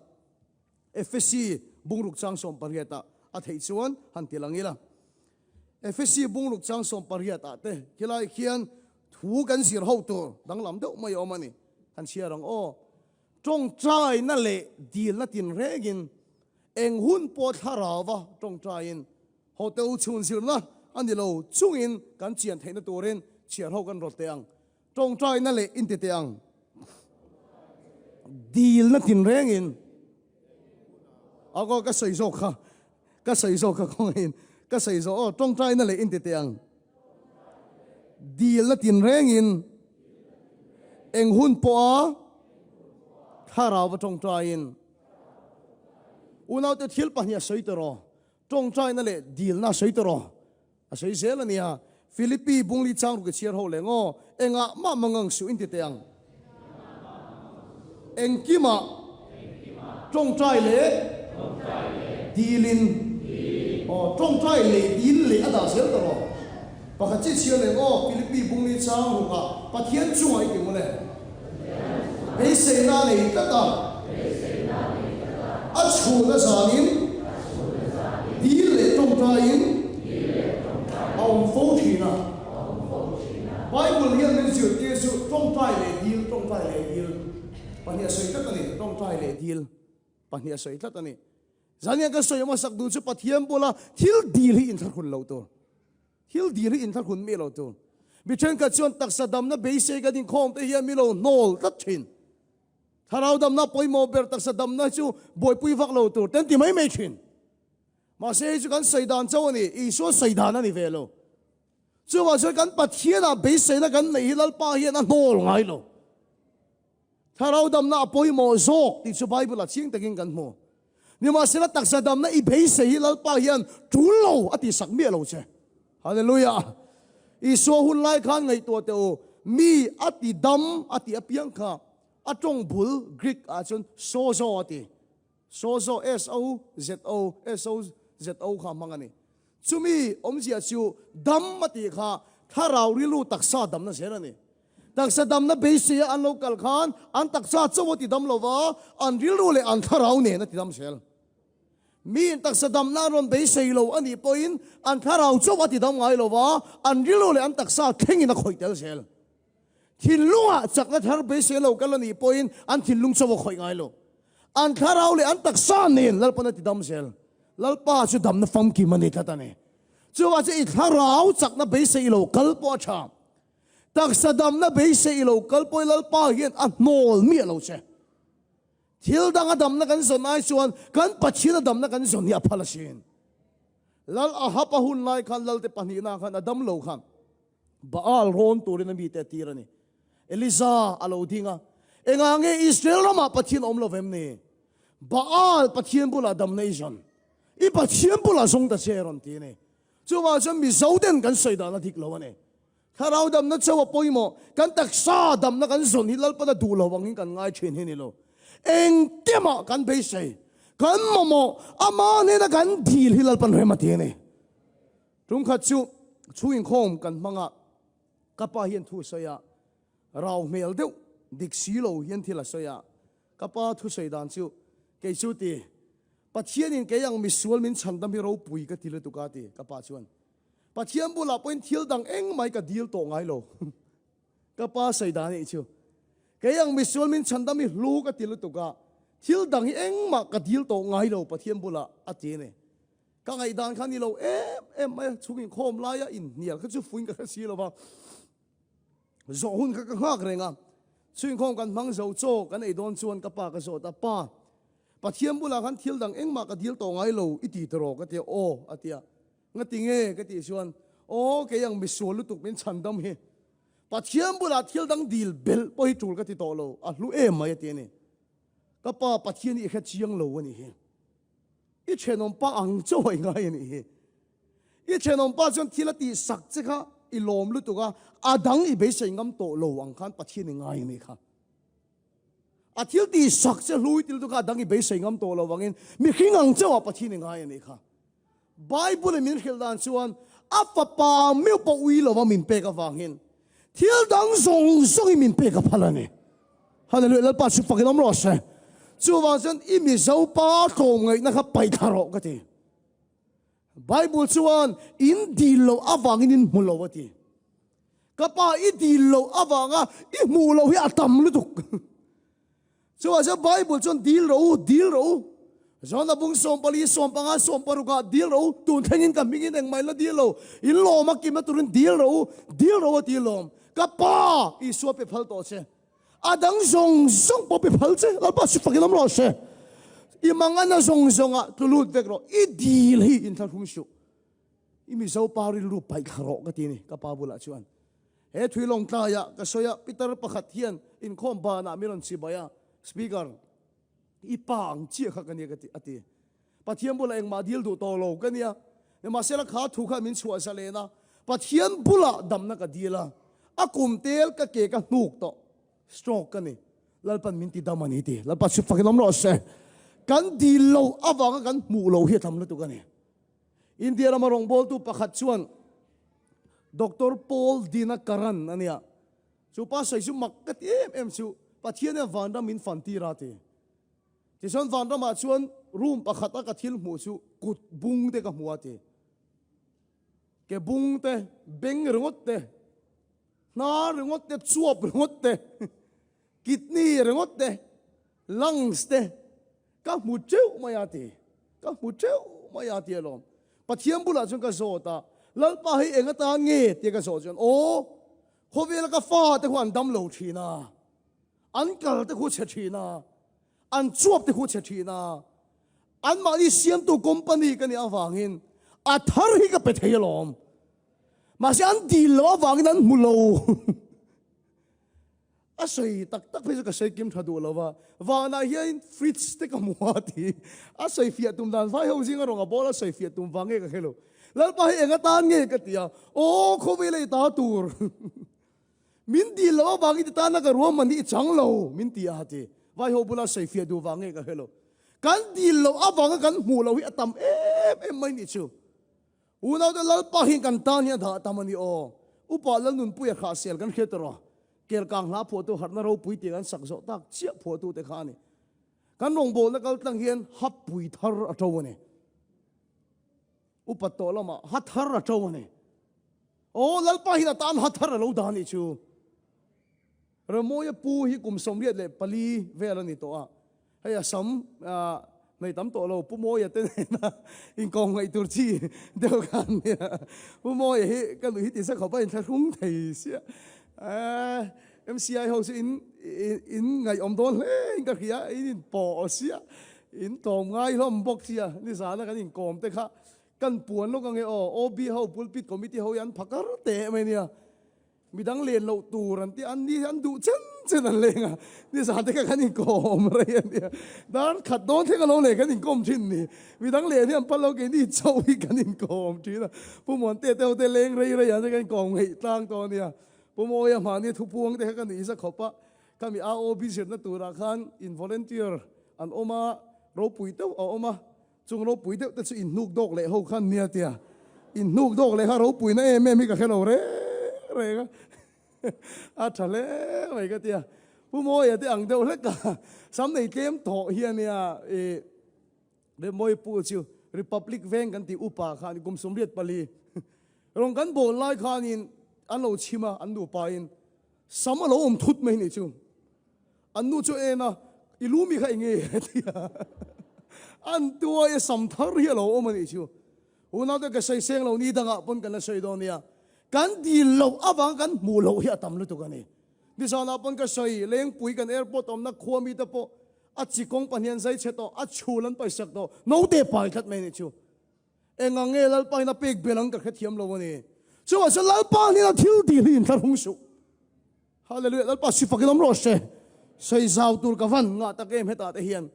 Efesi bungruk chang 18 ah a theih chuan han ti lang ila. Efesi bungruk chang 18 ah te khilai khian thu kan zir ho tur danglam deuh mai a awm a ni. Han chhiar ang aw. Tawngtaina leh dilna tinrengin eng hun pawh thlarauva tawngtaiin hotel chhun zirna a ni lo chungin kan chian theihna turin chhiar ho kan rawt teh ang. Tawngtaina leh inti teh ang. Dilna tinrengin Aw ka sawi zawk kha ka sawi zawk kha kawngaiin ka sawi zawk aw tawngtaina leh inti teh ang. Dilna tinrengin eng hun pawha thlarau va tawngtaiin unaute thil pahnih a sawi tawh rawh. Tawngtaina leh dilna a sawi tawh rawh. A sawi zel a nia. Philippi bungli chang ruk i chhiar ho leng aw. Engah mah mangang suh in ti teh ang. Engkimah tawngtai leh dilin aw tawngtai leh dil leh a dah zel ta rawh. Pakhat chiah chhiar leng aw Philippi bungli chang rukah Pathian chungah i ti maw le. Beiseina a nei tlat a. A chhun a zanin dil leh tawngtaiin a awm fo thin a. Bible hian min zirtir chu tawngtai leh dil, tawngtai leh dil pahnih a sawi tlat a ni. Tawngtai leh dil pahnih a sawi tlat a ni. Zaniah ka sawi hmasak duh chu Pathian bula thil dil hi inthlahrun lo tur. Thil dil hi inthlahrun mi lo tur. Mi thenkhat chuan taksa damna beisei kan inkhawm te hian mi lo hnawl tlat thin. Thlarau damna pawimawh ber taksa damna chu buaipui vak lo tur ten ti mai mai thin. Mahse hei chu kan sawi dan chauh a ni, Isua sawi dan a ni ve lo. Chuvang chuan kan Pathianah beiseina kan neih hi Lalpa hian a hnawl ngai lo. Thlarau damna a pawimawh zawk tih chu Bible-ah chiang takin kan hmu. Nimahsela taksa damna i beisei hi Lalpa hian tul lo a tihsak miah lo che. Hallelujah! Isua hun lai khan ngaihtuah teh u, mi a ti dam a tih apiang kha a tawng bul Greek ah chuan sozo a ti. Sozo, S-O-Z-O, S-O-Z-O kha a hmang a ni. Chumi awmzia chu dam a tih kha thlarau rilru taksa damna zel a ni. Taksa damna beiseia an lo kal khan an taksa chauh a tidam lo va, an rilru leh an thlarau nen a tidam zel. Miin taksa damna an rawn beisei lo a nih pawhin an thlarau chauh a tidam ngai lo va, an rilru leh an taksa thlengin a khawih tel zel. Thinlungah chakna thar beisei lo kal a nih pawhin an thinlung chauh a khawih ngai lo. An thlarau leh an taksa nen Lalpan a tidam zel. Lalpa chu damna famkim a ni tlat a ni. Chuvah chuan i thlarau chakna beisei lo kal pawh a tha. Taksa damna beisei lo kal pawhin Lalpa hian a hnawl miah lo che. Thil danga damna kan zawn ai chuan kan Pathiana damna kan zawn hi a phal asin. Lal Ahab a hun lai khan Lalte pahnihna khan a dam lo khan Baal rawn turin a mite a tir a ni. Eliza a lo ding a, Engah nge Israel ramah Pathian a awm lo vem ni? Baal Pathian bulah damna i zawn. I Pathian bulah zawng ta che rawn ti a ni. Chuvang chuan Mizo ten kan sawi dan a dik lo a ni. Thlarau damna chauh a pawimawh, kan taksa damna kan zawn hi Lalpana duh lo angin kan ngai thin hi ni lo. Engkemah kan beisei, kan mamawh, ama hnena kan dil hi Lalpan rem a ti a ni. Tumkhat chu chhung inkhawm kan hmang a, ka pa hian thu a sawi a, rau hmel deuh dik si lo hian thil a sawi a, ka pa thusawi dan chu kei chu ti, Pathianin kei ang misual min chhandam hi ropui ka ti lutuk a ti, ka pa chuan. Pathian bulah pawhin thil dang engmai ka dil tawh ngai lo. Ka pa sawi dan anih chu. Kei ang misual min chhandam hi hlu ka ti lutuk a, thil dang hi engmah ka dil tawh ngai lo Pathian bulah a ti a ni. Ka ngaihdan kha ni lo em em mai a, chhung inkhawm laia inhnial kha chu fuin ka hre si lo va, zawh hun kha ka nghak reng a, chhung inkhawm kan hmang zo chaw kan ei dawn chuan ka pa ka zawt a, Pa, Pathian bulah khan thil dang engmah ka dil tawh ngai lo i ti tawh ka ti a, aw a ti a, ngati nge ka tih chuan, aw kei ang misual lutuk min chhandam hi, Pathian bulah thil dang dil belh pawh hi tul ka ti tawh lo, a hlu em mai a ti a ni. Ka pa Pathian hi i hre chiang lo a nih hi. I thenawm pa ang chauh a i ngai a nih hi. I thenawm pa chuan thil a tih sak che kha i lawm lutuk a, a dang i beisei ngam tawh lo ang khan Pathian i ngai a nih kha. A thil tih sak che hlui ti lutuk kha a dang i beisei ngam tawh lo vangin mihring ang chauh ah Pathian i ngai a nih kha. Bible in min hrilh dan chuan a fapa meuh pawh ui lova min pek avangin thil dang zawng zawngin min pek a phal a ni. Hallelujah, Lalpa chu fakin awm rawh se. Chuvang chuan i Mizo pa tlawmngaihna kha paih thla rawh ka ti. Bible chuan in dil loh avangin in hmu lo a ti. Ka pa i dil loh avanga i hmuh loh hi a tam lutuk. Chuvang chuan Bible chuan dil rawh u, dil rawh u. John-a bung 14, 15, 16 ah dil rawh u, tun thlengin ka hmingin engmah in la dil lo, in lawm a kimna turin dil rawh u, dil rawh u a ti lawm. Ka Pa, Isua pe phal tawh che. A dang zawng zawng pawh pe phal che, Lalpa si fakin awm rawh se. I mangana zawng zawngah tlu lut vek rawh, i dil hi inthlahrung suh. I Mizo pa rilru paih thla rawh ka ti a ni, ka pa bulah chuan. He thui lawng tlaiah ka sawi a, Peter pakhat hian inkhawm banah min rawn chibai a, Speaker, i pa ang chiah kha ka nia ka ti, a ti. Pathian bulah engmah dil duh tawh lo ka nia, nimahsela kha thu kha min chhuah zalen a, Pathian bulah damna ka dil a, a kum tel ka ke ka hnuk tawh, stroke ka ni, Lalpan min ti dam a ni ti. Lalpa chu fakin awm rawh se. Kan dil loh avanga kan hmuh loh hi a tam lutuk a ni. India rama rawngbawltu pakhat chuan Doctor Paul Dhinakaran a nia. Chu pa sawi chu mak ka ti em em chu Pathian hian vanram min fan tir a ti. Tichuan vanramah chuan room pakhat a ka thil hmuh chu kut bung te ka hmu a ti. Ke bung te, beng ringawt te, hnar ringawt te, chuap ringawt te, kidney ringawt te, lungs te, Ka hmu teuh mai a ti. Ka hmu teuh mai a ti alawm. Pathian bulah chuan ka zawt a, Lalpa hei eng atan nge? tia ka zawh chuan, Aw, khawvela ka fa te khu an dam lo thin a, an kal te khu chhe thin a, an chuap te khu chhe thin a, anmahni siamtu company ka nih avangin a thar hi ka pe thei alawm. Mahse an dil loh avangin an hmu lo. A sawi tak tak phei chu ka sawi kim tha duh lo va, vanah hian fridge te ka hmu a ti. A sawi fiah tum dan vai ho zinga rawn a ball a sawi fiah tum vang nge ka hre lo. Lalpa hi eng atan nge ka ti a, aw khawvel ei ta tur. Min dil loh avangin ti tana ka ruahman hi i chang lo min ti a ti. Vai ho bula sawi fiah duh vang nge ka hre lo. Kan dil loh avanga kan hmuh loh hi a tam em em mai nih chu. Unaute Lalpa hi kan tan hian a dah tam a ni aw. Upa Lalnunpuia kha sel kan hriat erawh. Kelkang hla phuahtu harhna ropui tih kan sak zawh tak chiah phuahtute kha a ni. Kan rawngbawlna kal tlang hian hapui thar a to a ni. Upat tawh lamah ha thar a to a ni. Aw Lalpa hian a tan ha thar a lo dah a nih chu. Remawia pu hi kum 84 vel a ni tawh a, hei a sam nei tam tawh lo Pu Mawia te nena inkawm ngaih tur chi deuh kha an nia. Pu Mawia hi ka nuih hi ti sa khawp a inthlahrung thei sia. MCI ho chu in in ngaihawm dawn hle in ka hria, in inpawh sia, in tlawm ngai hlawm bawk sia, nizana kan inkawm te kha kan puan lawk ange aw, OB ho pulpit committee ho hi an phakar teh mai nia. Midang len loh tur an ti a, an ni an duh chen chen an leng a, nizan te kha kan inkawm rei a nia, dar khat dawn thleng alo leh kan inkawm thin ni, midang len hi an phal lo keini chauh hi kan inkawm thin a, Pu Muante te ho te leng rei rei ah te kan inkawm ngeih tlang tawh a nia, Pu Mawia mahni thupuang te kha ka nuih za khawp a, khami AOB zirna turah khan in volunteer an awm a, ropui deuh a awm a, Chung ropui deuh te chu in hnuk dawk leh ho khan nia tia in hnuk dawk leh kha ropuina em em hi ka hre lo reng reng a, a tha hle mai ka tia. Pu Mawia te ang deuh hlek a, sam nei tlem tawh hi a nia i Remmawii pu chu Republic veng kan tih upa khan kum 84 rawn kan bawl lai khanin an lo chhim a, an nupa in sam a lo awm thut mai nih chu. An nu chu en a, I lu mi kha eng nge? a ti a. An tuai a sam thar hi a lo awm a nih chu. Unaute ka sawi seng lo ni dangah pawn kan la sawi dawn nia. Kan dil loh avang kan hmuh loh hi a tam lutuk a ni. Nizanah pawn ka sawi, Lengpui kan airport awmna khua mite pawh a chi kawng pahnian zai chhe tawh, a chhul an paisak tawh, naute pai tlat mai a nih chu. Engang nge Lalpa in a pek bel ang ka hrethiam lo a ni. Chuvang chuan Lalpa hnena thil dil hi inthlahrung suh. Hallelujah, Lalpa si fakin awm rawh se. Sawi zau tur ka van ngah tak em hetah te hian.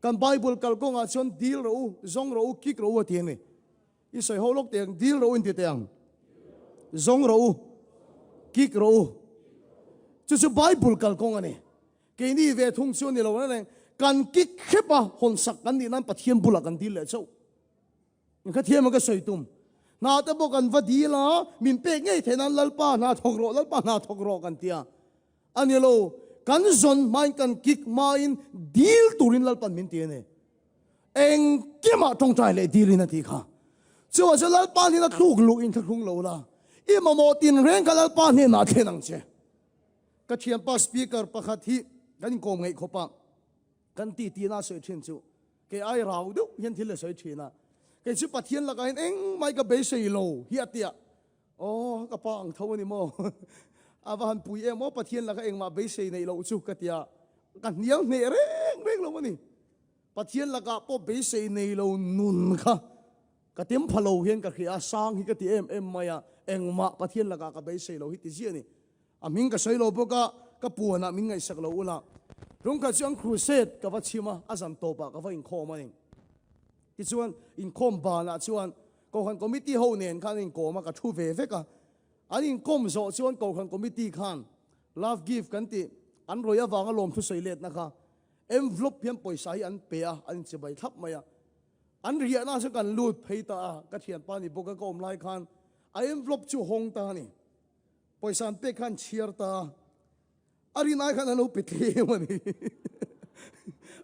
Kan Bible kal kawngah chuan dil rawh u, zawng rawh u, kik rawh u a ti a ni. I sawi ho lawk teh ang, dil rawh u inti teh ang. Zawng rawh u, kik rawh u. Chu chu Bible kal kawng a ni. Keini ve thung chu a ni lo reng reng. Kan kik hrep a, hawnsak kan nih nan Pathian bulah kan dil leh chauh. Ka thiam a ka sawi tum. Hna te pawh kan va dil a, min pek ngei theih nan Lalpa hna thawk rawh, Lalpa hna thawk rawh kan ti a. A ni lo, kan zawn hmain kan kik hmain dil turin Lalpan min ti a ni. Engkimah tawngtai leh dilin a tih kha. Chuvang chuan Lalpa hnena thluk luh in thlahrung lo la, i mamawh tinreng kha Lalpa hnenah thlen ang che. Ka thianpa speaker pakhat hi kan inkawm ngeih khawp a, kan titi-na a sawi thin chu Kei ai rau deuh hian thil a sawi thin a, kei chu Pathian lakah hian engmah ka beisei lo hi a tia. Aw, ka pa ang tho a ni maw? A va han pui em aw, Pathian laka engmah beisei neih loh chu ka tia. Ka hnial hneh reng reng lo a ni. Pathian lakah pawh beisei nei lo nun kha ka tem pha lo hian ka hria a, sang hi ka ti em em mai a, engmah Pathian lakah ka beisei lo hi ti ziah a ni. A hming ka sawi lo bawk a, ka puanah min ngaihsak lo ula. Tlungkhat chu an crusade ka va chhim a, a zan tawpah ka va inkhawm a ni. Tichuan, inkhawm banah chuan Kohhran Committee ho nen khan an inkawm a, ka thu ve vek a. An inkawm zawh chuan Kohhran Committee khan Love Gift kan tih an rawih avanga lawmthu sawi letna kha envelope hian pawisa hi an pe a, an inchibai thlap mai a. An riahna chu kan lut phei ta a, ka thianpa ni bawk a ka awm lai khan a envelope chu hawng ta a ni. Pawisa an pek khan chhiar ta a, a rin ai khan a lo pe tlem a ni.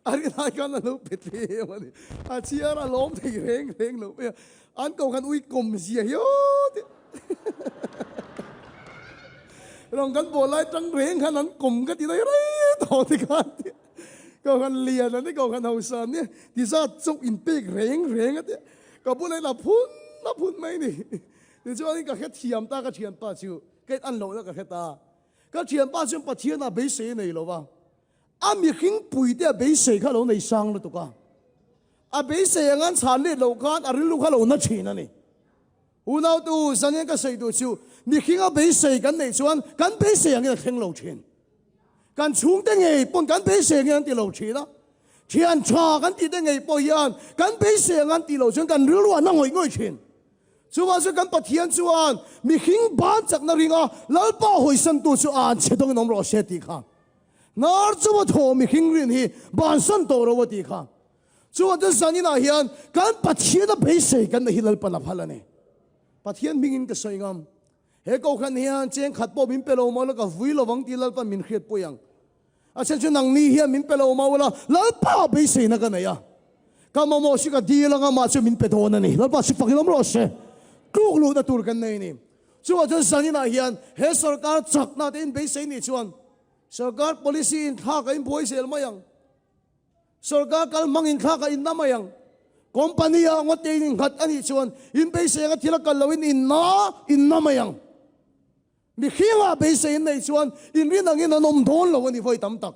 A rin ai khan a lo pe tlem a ni. A chhiar a lawm thei reng reng lo mai a, an ko khan ui kawm zia hi aw tih. Rawng kan bawl lai tang reng khan an kawm ka ti daih rei tawh ti khan tih. Ko khan lian an ni, ko khan hausa an ni, ti zat chauh in pek reng reng a tih. Ka bulah hian a phun a phun mai ni. Tichuanin ka hrethiam ta ka thianpa chu kei an lohna ka hre ta. Ka thianpa chuan Pathianah beisei a nei lo va, a mihring puite a beisei kha a lo nei sang lutuk a. A beisei ang an chhan let loh khan a rilru kha a lo na thin a ni. Unautu, zanian ka sawi duh chu mihringa beisei kan neih chuan kan beisei angin a thleng lo thin. Kan chhungte ngei pawn kan beisei angin an ti lo thin a. Thian tha kan tihte ngei pawh hian kan beisei ang an tih loh chuan kan rilru a na ngawih ngawih thin. Chuvang chuan kan Pathian chuan mihring ban chakna ringa Lalpa hawisantu chu a an chhe dawngin awm rawh se tih kha. Hnar chunga thaw mihring rin hi bansan tawh ro a tih kha. Chuvang chuan zaninah hian kan Pathiana beisei kan neih hi Lalpan a phal a ni. Pathian hmingin ka sawi ngam. He kohhran hian cheng khat pawh min pe lo maw la ka vui lovang tih Lalpan min hriatpui ang. A chhan chu nangni hian min pe lo maw la Lalpa beiseina ka nei a. Ka mamawh si ka dil anga mah chu min pe dawn a ni. Lalpa si fakin awm rawh se. Tluk luhna tur kan nei a ni. Chuvang chuan zaninah hian he sorkar chakna te in beisei nih chuan sorkar policy inthlak a inbuai zel mai ang. Sorkar kal hmang inthlak a inna mai ang. Company ah ngawt te in innghat a nih chuan in beisei anga thil a kal loin inna inna mai ang. Mihringah beisei in neih chuan inrin angin an awm dawn lo a ni vawi tam tak.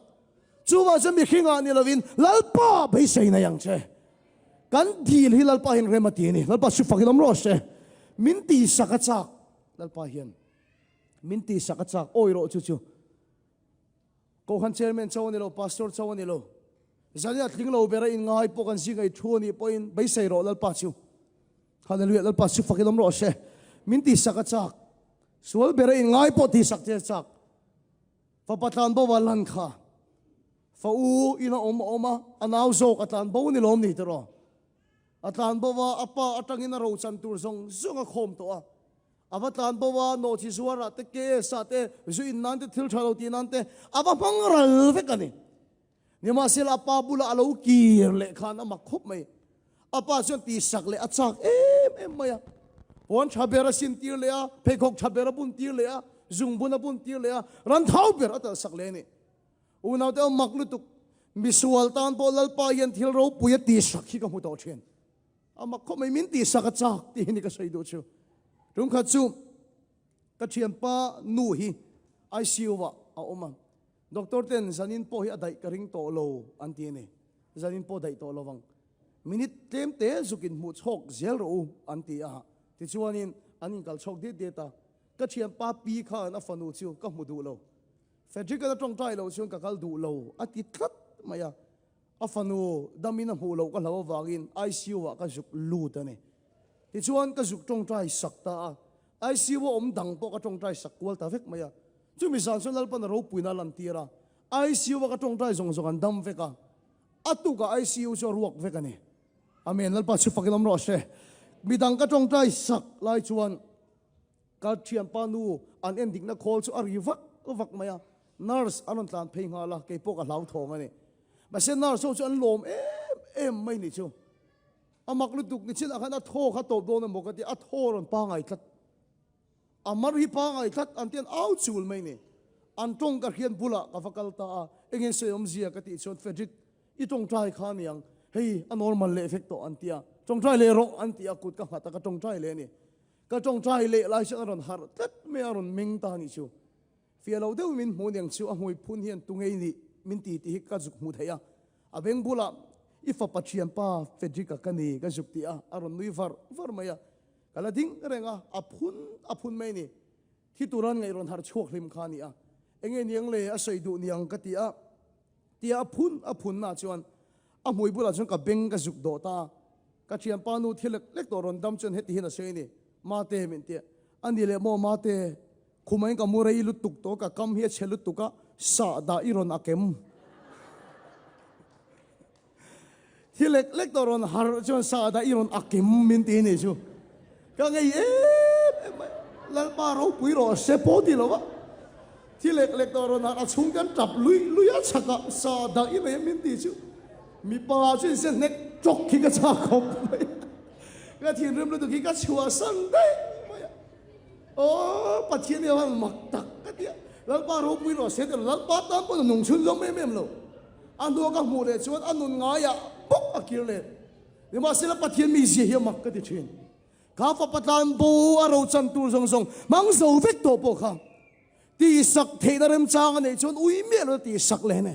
Chuvang chuan mihringah ni lovin Lalpa beisei nei ang che. Kan dil hi Lalpa hian rem a ti a ni. Lalpa chu fakin awm rawh se. Min tihsak a chak. Lalpa hian min tihsak a chak. Awi rawh chu chu. Kohhran chairman cho a ni lo, pastor cho a ni lo. Zania tling lo bera inngai pawh kan zinga i thu a nih pawhin beisei rawh Lalpa chu. Hallelujah, Lalpa chu fakin awm rawh se. Min tihsak a chak. Sual bera inngai pawh tihsak che a chak. Fapa tlan bo a lan kha. Fa u ina awm a awm a, a nau zawk a tlan bo ni lawm ni tiraw. A tlan bo a, a pa atangin a rochan tur zawng zawng a khawm tawh a. A va tlan bo a, nawhchi zuarah te, KS ah te, zu in nan te, thil tha lo tih nan te, a va hmang ral vek a ni. Nimahsela a pa bulah a lo kir leh khan a mak khawp mai. A pa chuan tihsak leh a chak em em mai a. Puan tha ber a sin tir leh a, pheikhawk tha ber a bun tir leh a, zungbun a bun tir leh a, ran thau ber a talh sak leh a ni. Unaute a mak lutuk, misual tan pawh Lalpa hian thil ropui a tihsak hi ka hmu tawh thin. A mak khawp mai, min tihsak a chak tih hi ni ka sawi duh chu. Tumkhat chu ka thianpa nu hi ICU ah a awm a, doctor ten zanin pawh hi a daih ka ring tawh lo an ti a ni. Zanin pawh daih tawh lo vang. Minute tlem te zukin hmuh chhawk zel rawh u an ti a, tichuanin an inkal chhawk diat diat a. Ka thianpa pi khan a fanu chu ka hmu duh lo. Frederick-a la tawngtai loh chuan ka kal duh lo a ti tlat mai a. A fanu damin a hmuh loh ka hlau avangin ICU ah ka zuk lut a ni. Tichuan ka zuk tawngtai sak ta a, ICU a awm dang pawh ka tawngtai sak kual ta vek mai a. Chumi zan chuan Lalpan a ropuina a lantir a, ICU a ka tawngtai zawng zawng an dam vek a, a tukah ICU chu a ruak vek a ni. Amen, Lalpa chu fakin awm rawh se. Midang ka tawngtai sak lai chuan Ka thianpa nu an en dikna khawl chu a ri vak vak mai a, nurse an rawn tlan phei nghal a, keipawh ka hlauthawng a ni. Mahse nurse ho chu an lawm em em mai ni chu. A mak lutuk ni chinah khan a thaw kha tawp dawn emaw ka ti, a thaw rawn pangai tlat. A mar hi pangai tlat an ti an au chul mai ni. An tawng ka hriat bulah ka va kal ta a, enge sawi awmzia ka tih chuan Frederick i tawngtai kha aniang, hei a normal leh vek tawh an ti a, tawngtai leh rawh an ti a, kut ka nghat a ka tawngtai leh a ni. Ka tawngtai leh lai chuan a rawn harh tlat mai a, a rawn meng ta anih chu. Fiah lo deuhin min hmuh niang chu a hmui phun hian tu ngei nih min ti tih hi ka zuk hmu thei a. A beng bulah i fapa thianpa Frederick-a ka ni ka zuk ti a, a rawn nui var var mai a. Ka la ding reng a, a phun a phun mai a ni. Thi turan ngaih rawn harh chhuak hlim kha a ni a. Enge niang le a sawi duh niang ka ti a. Tia a phun a phunna chuan a hmui bulah chuan ka beng ka zuk dawh ta a. Ka thianpa nu thil lek lek tawh rawn dam chuan heti hian a sawi a ni, Mate min ti a. A ni leh maw Mate, khumah ka mu rei lutuk tawh ka kam hi a chhe lutuk a, sah dah i rawn a kem. Thi lek lek tawh rawn harh chuan sah dah i rawn a kem min ti ni chu. Ka ngei em em mai. Lalpa ropui rawh se pawh ti lo a. Thi lek lek tawh rawn harh a chhung kan tap lui lui a chhak a, sah dah i nei min ti chu. Mipa chu inse hnek tawk hi ka chak khawp mai a. Ka thinrim lutuk hi ka chhuahsan daih mai a. Aw Pathian hi a van mak tak ka ti a. Lalpa ropui rawh se ti lo. Lalpa tan pawn a nung chhunzawm em em lo. A hnua ka hmuh leh chuan a nun ngaiah bawk a kir leh. Nimahsela Pathian mizia hi a mak ka ti thin. Kha fapa tlan bo a rochan tur zawng zawng hmang zo vek tawh pawh kha tihsak theihna remchang a neih chuan ui miah lo tihsak leh ne.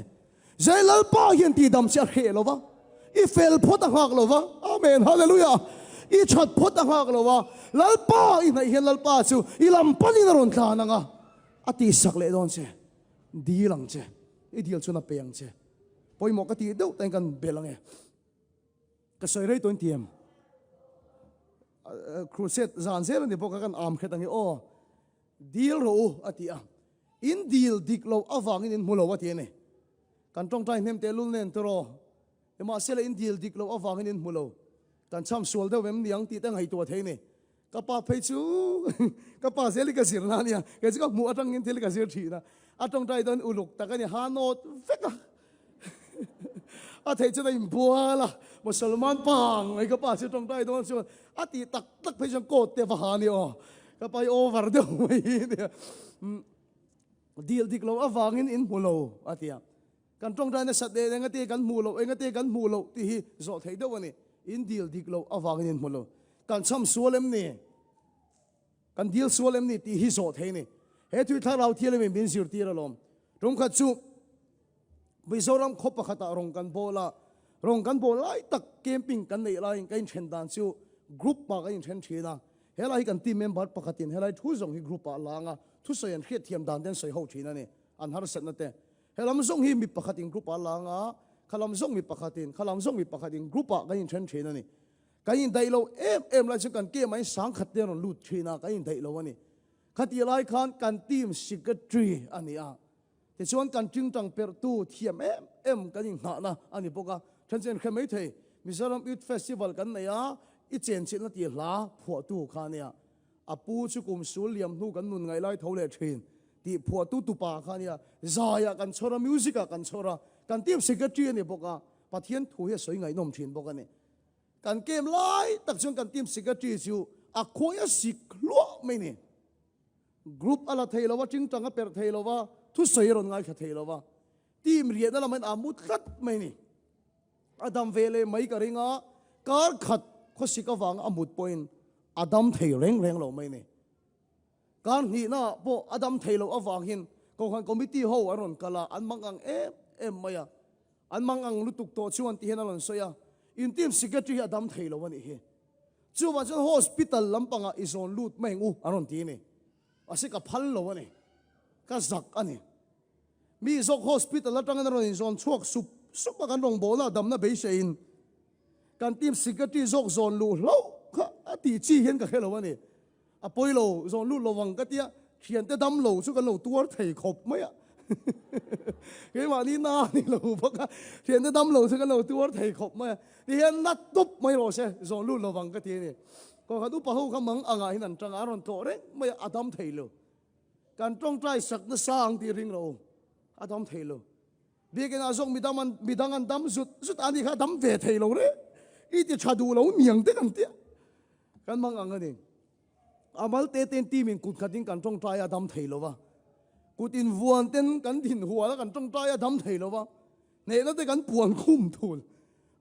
Zai Lalpa hian tihdam che a hreh lo va, i fel phawt a nghak lo va, Amen, Hallelujah, i that phawt a nghak lo va, Lalpa i hnaih hian Lalpa chu i lam panin a rawn tlan ang a, a tihsak leh dawn che. Dil ang che, i dil chuan a pe ang che. Pawimawh ka tih deuh tain kan bel ang e. Ka sawi rei tawhin ti em? Crusade zan zel a ni bawk a, kan am hret ang e aw. Dil rawh u a ti a. In dil dik loh avangin in hmu lo a ti a ni. Kan tawngtai hnem teh lul nen tawh. Nimahsela in dil dik loh avangin in hmu lo. Kan chham sual deuh em niang tih te ngaihtuah thei a ni. Ka pa phei chu ka pa zel hi ka zir na ania, kei chu ka hmuh atangin thil ka zir thin a, a tawngtai dawn uluk tak a ni, ha nawt vek a, a theih chuan a inbual a, Musalman pa ang mai ka pa chu tawngtai dawn chuan a tih tak tak phei chuan coat te va ha a ni aw, ka pa hi over deuh mai hi nia, dil dik loh avangin in hmu lo a ti a. Kan tawngtai nasat nen engate kan hmuh loh, engate kan hmuh loh tih hi zawh theih deuh a ni. In dil dik loh avangin in hmu lo. Kan chham sual em ni? Kan dil sual em ni tih hi zawh theih a ni. He thui thlarau thianghlimin min zirtir alawm. Tumkhat chu Mizoram khaw pakhatah rawng kan bawl a, rawng kan bawl lai tak camping kan neih laiin ka inthen dan chu group ah kan inthen thin a. Helai hi kan team member pakhatin helai thu zawng hi group ah a lang a, thusawi an hriatthiam dan te an sawi ho thin a ni, an harsatna te. He lam zawng hi mi pakhatin group ah a lang a, kha lam zawng mi pakhatin, kha lam zawng mi pakhatin group ah kan inthen thin a ni. Kan indaih lo em em lai chuan kan game ah hian sangkhat te a rawn lut thin a, kan indaih lo a ni. Khatih lai khan kan team secretary a ni a, tichuan kan tingtang perhtu thiam em em kan inghahna a ni bawk a. Then chu an hre mai thei, Mizoram Youth Festival kan nei a, i chenchilhna tih hla phuahtu kha a nia. A pu chu kum sul liam hnu kan nun ngaih lai tho leh thin tih phuahtu tupa kha a nia. Zaiah kan chhawr a, music ah kan chhawr a, kan team secretary a ni bawk a, Pathian thu hi a sawi ngaihnawm thin bawk a ni. Kan game lai tak chuan kan team secretary chu a khawi a sik hluah mai ni. Group a la thei lo a, tingtang a perh thei lo a, thusawi a rawn ngaithla thei lo a, team riahna lamah hian a mu tlat mai ni. A dam ve leh mai ka ring a, kar khat khawsik avanga a mut pawhin a dam thei reng reng lo mai ni. Kar hnihna ah pawh a dam thei loh avangin Kohhran Committee ho an rawn kal a, an mang ang em em mai a. An mang ang lutuk tawh chuan ti hian a rawn sawi a, in team secretary hi a dam thei lo a nih hi. Chuvang chuan hospital lampangah i zawn lut mai ang u an rawn ti a ni. Mahse ka phal lo a ni. Ka zak a ni. Mi zawk hospital atangin a rawn inzawn chhuak sup sup a, kan rawngbawlna damna beiseiin kan team secretary zawk zawn luh hlauh kha a tih chi hian ka hre lo a ni. A pawi lo, zawn lut lo ang ka tia, thiante dam lo chu kan lo tuar thei khawp mai a. Keimahni na a ni lo bawk a, thiante dam lo chu kan lo tuar thei khawp mai a. Tihian na tup mai rawh se, zawn lut lo ang ka ti a ni. Kawngkhat upa ho kha mang angah hian an tang a, a rawn tlawh reng mai a, a dam thei lo. Kan tawngtai sak nasa ang tih ring lo, a dam thei lo. Biakinah zawk midang an midang an dam zut zut a ni kha a dam ve thei lo reng. I ti tha duh lo niang te kan tia. Kan mang ang a ni. A mal te ten team in kut khat in kan tawngtai a dam thei lo va. Kut in vuan ten kan din hual a kan tawngtai a dam thei lo va. Hnehna te kan puan khum thul.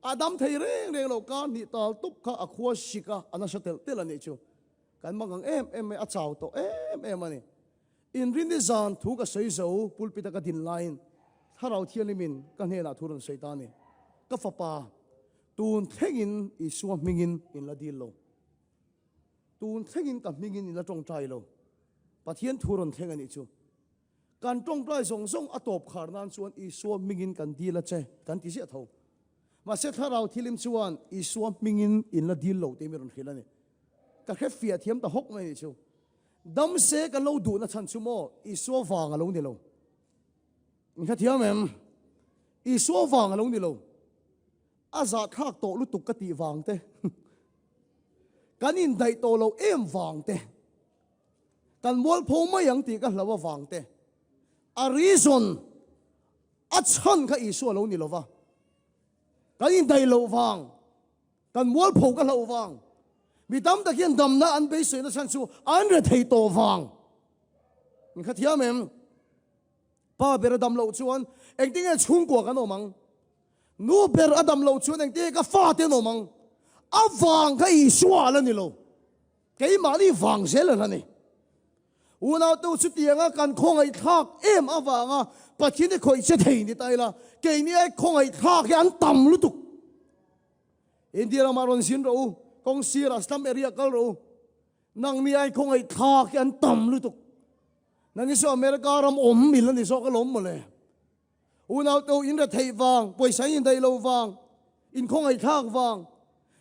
A dam thei reng reng lo kar hnih tal tup kha a khua sik a, a nasa telh telh a nih chu. Kan mang ang em em mai, a chau tawh em em a ni. Inrinni zan thu ka sawi zo, pulpit a ka din laiin Thlarau Thianghlimin ka hnenah thu rawn sawi ta a ni. Ka fapa, tun thlengin Isua hmingin in la dil lo. Tun thlengin ka hmingin in la tawngtai lo. Pathian thu rawn thleng a nih chu. Kan tawngtai zawng zawng a tawp khar nan chuan Isua hmingin kan dil a che, kan ti ziah tho. Mahse Thlarau Thilim chuan Isua hmingin in la dil lo tih mi rawn hrilh a ni. Ka hre fiah thiam ta hawk mai nih chu. Dam se kan lo duhna chhan chu maw Isua vang a lo ni lo. In hre thiam em? Isua vang a lo ni lo. A zahthlak tawh lutuk ka tih vang te. Kan indaih tawh lo em vang te. Kan mualpho mai ang tih ka hlau avang te. A reason, a chhan kha Isua lo ni lo va. Kan indaih loh vang. Kan mualpho ka hlauh vang. Mi tam tak hian damna an beiseina chhan chu an re thei tawh vang. In kha thiam em? Pa ber a dam loh chuan engtin nge chhungkua kan awm ang? Nu ber a dam loh chuan engtin nge ka fate an awm ang? A vang kha Isua a la ni lo. Keimahni vang zel a la ni. Unaute chutianga kan khawngaihthlak em avanga Pathian hi khawih che thei ni ta ila, keini ai khawngaihthlak hi an tam lutuk. India ramah rawn zin rawh u, kawng sirah slum area kal rawh u, nangni ai khawngaihthlak hi an tam lutuk. Nangni chu America ram awm mil a ni zawk alawm mawle. Unaute u, in retheih vang, pawisa in indaih loh vang, in khawngaihthlak vang,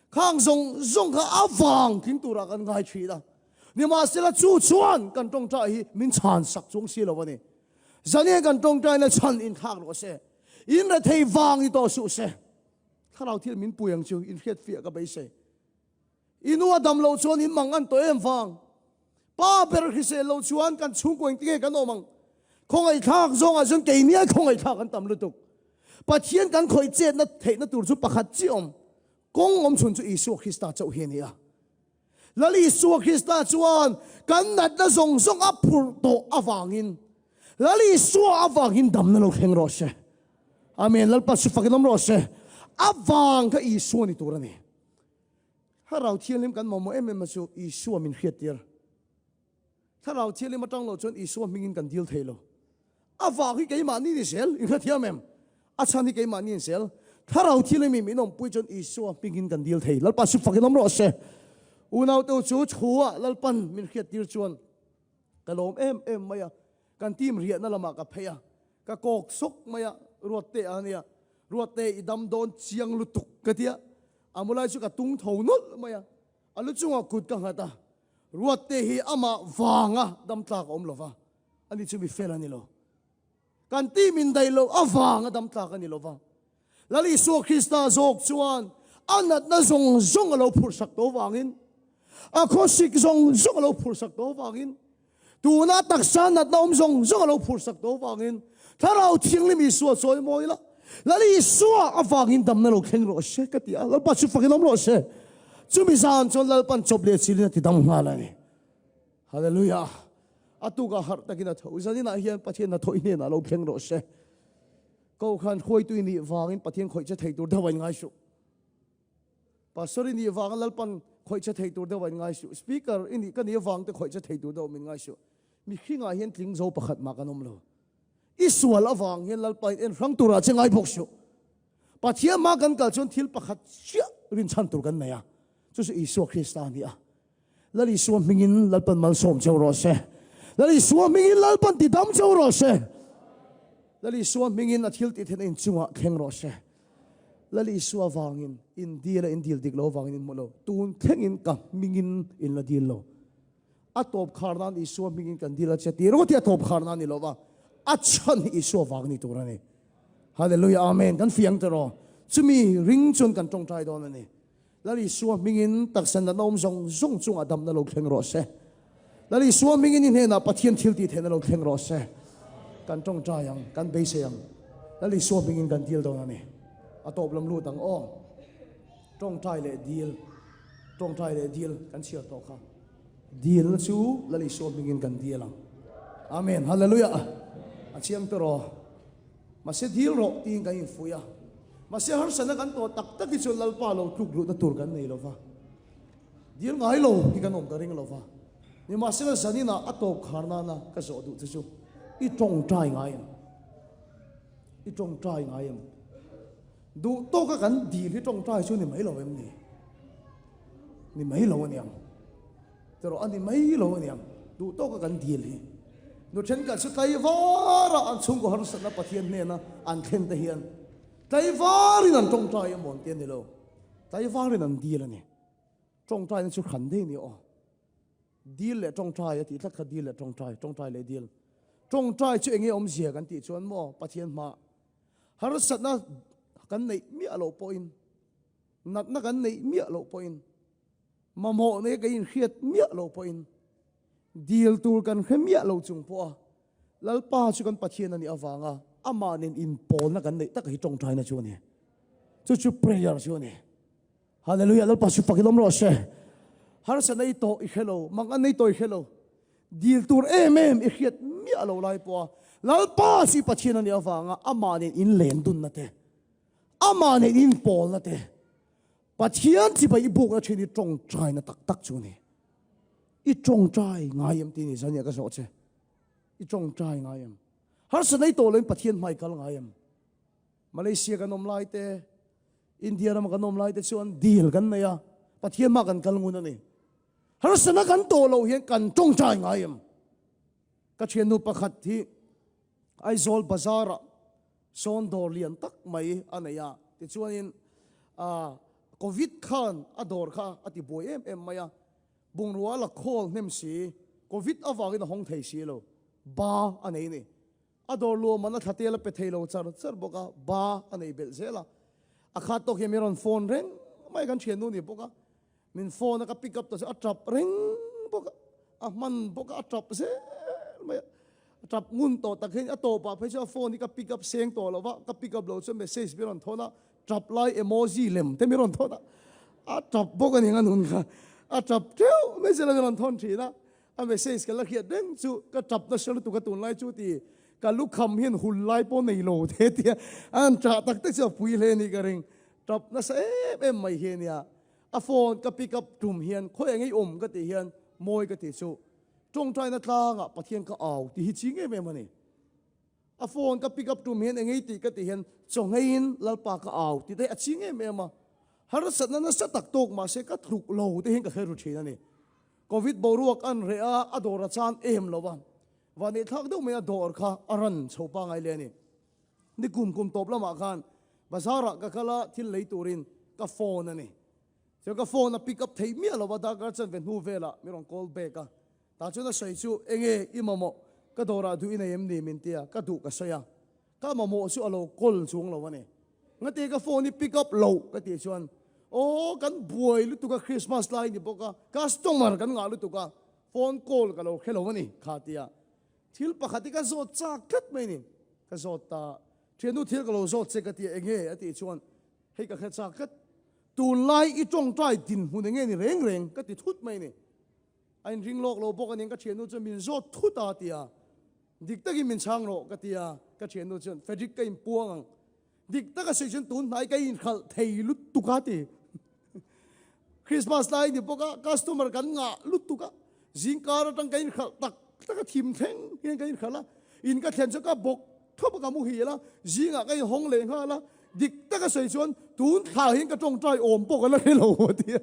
khang zawng zawng kha a vang tling turah kan ngai thin a. Nimahsela chu chuan kan tawngtai hi min chhan sak chung si lo a ni. Zaniah kan tawngtaina chhan inthlak rawh se. In rethei vang ni tawh suh se. Thlarau thil min pui ang chu in hriatfiah ka beisei. I nu a dam loh chuan in mang an tawh em vang. Pa ber hrisel lo chuan kan chhungkaw engtinge kan awm ang? Khawngaihthlak zawngah chuan keini ai khawngaihthlak an tam lutuk. Pathian kan khawih chetna theihna tur chu pakhat chiah awm. Kawng awm chhun chu Isua Krista chauh hi a ni a. Lal Isua Krista chuan kan natna zawng zawng a phurh tawh avangin Lal Isua avangin damna lo thleng rawh se. Amen. Lalpa chu fakin awm rawh se. Avang kha Isua ni tur a ni. Thlarau Thianghlim kan mamawh em em a chu Isua min hriattir. Thlarau Thianghlim atang lo chuan Isua hmingin kan dil thei lo. A vang hi keimahni ni zel, in hrethiam em? A chhan hi keimahni ni zel. Thlarau Thianghlim in min awmpui chuan Isua hmingin kan dil thei. Lalpa chu fakin awm rawh se. Unaute chu thu-ah Lalpan min hriattir chuan ka lawm em em mai a. Kan team riahna lamah ka phei a, ka kawk sawk mai a, Ruatte a nia, Ruatte i dam dawn chiang lutuk ka ti a, a mulai chu ka tung tho nawlh mai a, a lu chungah kut ka nghat a, Ruatte hi amah vanga dam tlak a awm lo va, ani chu mi fel a ni lo. Kan team indaih loh avanga dam tlak a ni lo va. Lal Isua Krista zawk chuan a natna zawng zawng a lo phurhsak tawh vangin, a khawsik zawng zawng a lo phurhsak tawh vangin, tuna taksa natna awm zawng zawng a lo phurhsak tawh vangin, Thlarau Thianghlim Isua chawi mawi la, Lal Isua avangin damna lo thleng rawh se ka ti a, Lalpa chu fakin awm rawh se. Chumi zan chuan Lalpan chawp leh chilin a ti dam nghal a ni. Hallelujah! A tukah harh takin a tho. Zaninah hian Pathian hnathawih hnenah lo thleng rawh se. Kohhran hruaitu i nih vangin Pathian khawih che thei tur deuh a in ngai suh. Pastor i nih vanga Lalpan khawih che thei tur deuh a in ngai suh. Speaker i nih ka nih avang te khawih che thei tur deuh min ngai suh. Mihringah hian tling zo pakhat mah kan awm lo. I sual avang hian Lalpa in en hrang turah che ngai bawk suh. Pathian hma kan kal chuan thil pakhat chiah rinchhan tur kan nei a, chu chu Isua Krista a ni a. Lal Isua hmingin Lalpan malsawm cheu rawh se. Lal Isua hmingin Lalpan ti dam cheu rawh se. Lal Isua hmingin a thil tih theihna inchungah thleng rawh se. Lal Isua vangin in dil a in dil dik lo vangin in hmu lo. Tun thlengin ka hmingin in la dil lo. A tawp khar nan Isua hmingin kan dil a che tih ringawt hi a tawp khar nan ni lo va, a chhan hi Isua vang ni tur a ni. Hallelujah Amen. Kan fiang tawh rawh. Chumi ring chuan kan tawngtai dawn a ni. Lal Isua hmingin taksa natna awm zawng zawng chungah damna lo thleng rawh se. Lal Isua hmingin i hnenah Pathian thil tih theihna lo thleng rawh se. Kan tawngtai ang, kan beisei ang. Lal Isua hmingin kan dil dawn a ni. A tawp lam lut ang aw. Tawngtai leh dil, tawngtai leh dil kan chhiar tawh kha. Dilna chu Lal Isua hmingin kan dil ang. Amen. Hallelujah. A chiang te rawh. Mahse dil rawh tiin kan infuih a. Mahse harsatna kan tawh tak tak hi chuan Lalpa lo tluk luhna tur kan nei lo va. Dil ngai lo hi kan awm ka ring lo va. Nimahsela zaninah a tawp khar nana ka zawh duh che chu i tawngtai ngai em? I tawngtai ngai em? Duh tawka kan dil hi tawngtai chu ni mai lo em ni? Ni mai lo aniang. Tiraw a ni mai lo aniang. Duh tawka kan dil hi. Nu thenkhat chu tlaivara an chhungkaw harsatna Pathian hnena an thlen te hian tlaivarin an tawngtai emaw an ti a ni lo. Tlaivarin an dil a ni. Tawngtaina chu hran daih a ni aw. Dil leh tawngtai a tih tlat kha dil leh tawngtai, tawngtai leh dil. Tawngtai chu enge awmzia kan tih chuan maw Pathian hma harsatna kan neih miah loh pawhin natna kan neih miah loh pawhin mamawh nei kan inhriat miah loh pawhin Dil tur kan hre miah lo chung pawha Lalpa chu kan Pathian a nih avanga amah nen inpawlna kan neih taka hi tawngtaina chu a ni. Chu chu prayer chu a ni. Hallelujah Lalpa chu fakin awm rawh se. Harsa nei tawh i hre lo, mang an nei tawh i hre lo. Dil tur em em i hriat miah lo lai pawha Lalpa chu i Pathian a nih avanga amah nen inlen dunna te, amah nen inpawlna te, Pathian chibai i bukna thin hi tawngtaina tak tak chu a ni. I tawngtai ngai em tih ni zan nia ka zawh che. I tawngtai ngai em? Harsa nei tawh loin Pathian hmai kal ngai em? Malaysia kan awm lai te, India rama kan awm lai te chuan dil kan nei a, Pathian hma kan kal ngun a ni. Harsana kan tawh loh hian kan tawngtai ngai em? Ka thiannu pakhat hi Aizawl bazar-ah sawn dawr lian tak mai a nei a, tichuanin Covid khan a dawr kha a ti buai em em mai a, bungrua a la khawl hnem si, Covid avangin a hawng thei si lo, ba a nei a ni. A dawr luaman a thla tel a pe thei lo char char bawk a, ba a nei belh zel a. A khat tawk hian min rawn phone reng mai kan thiannu ni bawk a. Min phone a ka pick up ta chu a tap reng bawk a, a hman bawk a, a tap zel mai a. A tap ngun tawh tak hian a tawpah phei chuan a phone hi ka pick up seng tawh lo va, ka pick up lo chuan message mi rawn thawn a, tap lai emoji lem te mi rawn thawn a, a tap bawk a ni ang a nun kha, a tap teuh mai zel a mi rawn thawn thin a, a message ka la hriat reng chu ka tap nasa lutuk a tunlai chu ti ka lukham hian hul lai pawh nei lo te tia a han tah tak tak chu a pui hle a nih ka ring, tap nasa em em mai hi a nia. A phone ka pick up tum hian khawi eng ei awm ka tih hian mawi ka tih chu tawngtaina tlangah Pathian ka au tih hi ching em em a ni. A phone ka pick up tum hian eng ei tih ka tih hian chawngheiin Lalpa ka au tih te hi a ching em em a. Harsatna nasa tak tawk mahse ka tluk lo te hian ka hre ru thin a ni. Covid boruak an reh a, a dawr a chan em lo a. Vanneihthlak deuh mai a dawr kha a ran chho pangai leh a ni. Ni kum kum tawp lamah khan bazar ah ka kal a, thil lei turin ka phone a ni. Chuan ka phone a pick up thei miah lo a, darkar chanve hnu velah min rawn call back a. Tah chuan a sawi chu, Enge i mamawh? Ka dawrah duh i nei em ni? min ti a, ka duh ka sawi a. Ka mamawh chu a lo call chuang lo a ni. Ngati ka phone i pick up loh ka tih chuan, Aw kan buai lutuk a, Christmas lai ni bawk a, customer kan ngah lutuk a, phone call ka lo hre lo a ni kha ti a. Thil pakhat hi ka zawt chak tlat mai ni. Ka zawt ta, Thiannu thil ka lo zawt che ka ti a, enge? a tih chuan, Hei ka hre chak tlat, tunlai i tawngtai dinhmun enge ni reng reng? ka ti thut mai ni. A inring lawk lo bawk a nia, ka thiannu chuan min zawt thut a ti a, dik takin min chhang rawh ka ti a, ka thiannu chuan, Frederick ka inpuang ang, Dik taka sawi chuan tun hnai ka inhralh thei lutuk a ti. Christmas lai ni bawk a, customer kan ngah lutuk a, zingkar atang ka inhralh tak tak a, thim thleng hian ka inhralh a, in ka thlen chuan ka bawk thawp a ka muhil a, zingah ka inhawng leh nghal a, dik taka sawi chuan tun thla hian ka tawngtai awm pawh ka la hre lo a ti a,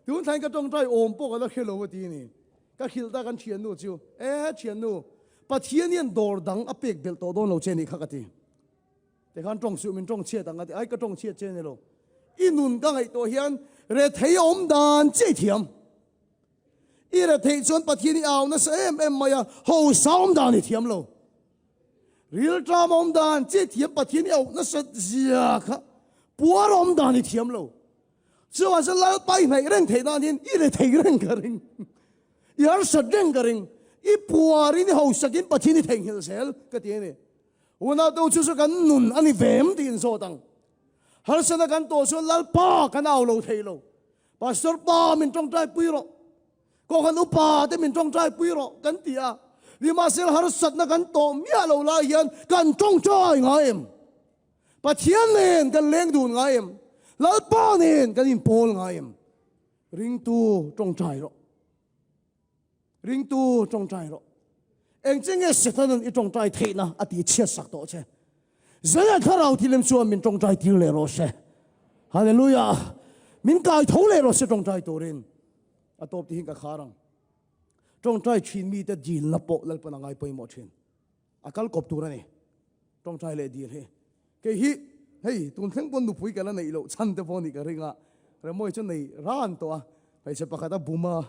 tun thla hian ka tawngtai awm pawh ka la hre lo a ti a ni. Ka hrilh ta kan thiannu chu, E thiannu, Pathian hian dawr dang a pek belh tawh dawn lo che nih kha ka ti. Tikhan tawng suh min tawng chhiat ang a ti, ai ka tawng chhiat che ni lo. I nun ka ngaihtuah hian rethei a awm dan chiah i thiam. I retheih chuan Pathian i au nasa em em mai a, hosa awm dan i thiam lo. Rilṭam awm dan chiah i thiam, Pathian i auh nasa zia kha puar awm dan i thiam lo. Chuvang chuan Lalpa i hnaih reng theih nan hian i rethei reng ka ring. I harsat reng ka ring. I puarin i hosakin Pathian i theihnghilh zel ka ti a ni. Unau te u chu chu kan nun a ni ve em tiin zawt ang. Harsatna kan tawh chuan Lalpa kan au lo thei lo. Pastor pa min tawngtai pui rawh. Kohhran upa te min tawngtai pui rawh kan ti a. Nimahsela harsatna kan tawh miah lo lai hian kan tawngtai ngai em? Pathian nen kan leng dun ngai em? Lalpa nen kan inpawl ngai em? Ringtu tawngtai rawh. Ringtu tawngtai rawh. Eng che nge Setanan i tawngtai theihna a tih chhiat sak tawh che? Zaia thlarau thilem chuan min tawngtai tir leh rawh se. Hallelujah! Min kai tho leh rawh se tawngtai turin. A tawp tihin ka khar ang. Tawngtai thin mite dilna pawh Lalpan a ngai pawimawh thin. A kal kawp tur a ni. Tawngtai leh dil hi. Kei hi hei tun thleng pawn nupui ka la neih loh chhan te pawh nih ka ring a, Remawi chu nei ran tawh a, hmeichhe pakhat a bum a,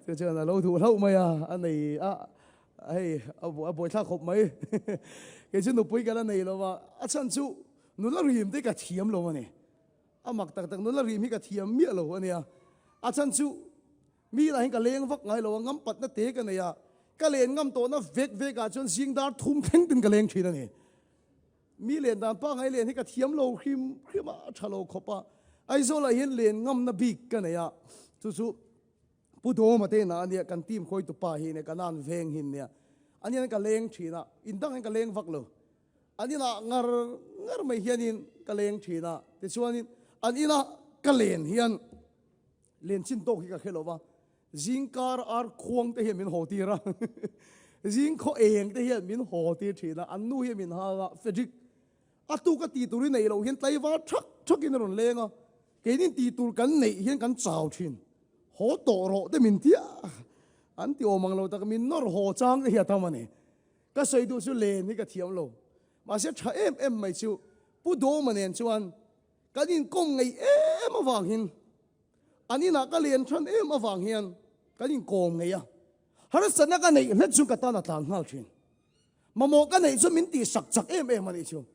chu chuan a lo duh hlauh mai a, a nei a, hei a buaithlak khawp mai. Kei chu nupui ka la nei lo a, a chhan chu nula rim te ka thiam lo a ni. A mak tak tak nula rim hi ka thiam miah lo a nia. A chhan chu Mi lah hian ka leng vak ngai lo a, ngam patna te ka nei a, ka len ngam tawhna vek vek ah chuan zing dar thum thleng tin ka leng thin a ni. Mi len dan pangai len hi ka thiam lo hrim hrim a, a tha lo khawp a. Aizawl ah hian len ngamna bik ka nei a, chu chu Pu Dawma te inah a nia, kan team khawitu pa hi nia, ka nan veng hi nia. Ani hian ka leng thin a, in dang hian ka leng vak lo. An inah ngar ngar mai hianin ka leng thin a, tichuanin an ina ka len hian Len chin tawk hi ka hre lo va, zingkar ar khuang te hian min haw tir a, zing khaw eng te hian min haw tir thin a, an nu hian min hang a, Frederick, a tuk a tih tur i neih loh hian tlaivar thak thak in a rawn leng a, keinin tih tur kan neih hian kan chau thin, haw tawh rawh te min ti a, an ti awm ang lo tak, min nawr haw chang te hi a tam a ni. Ka sawi duh chu len hi ka thiam lo, mahse tha em em mai chu Pu Dawma nen chuan Kan inkawm ngei em avangin, an inah ka len than em avang hian kan inkawm ngei a. Harsatna ka neih hlet chu ka tan a tlan nghal thin. Mamawh ka neih chu min tihsak chak em em a nih chu.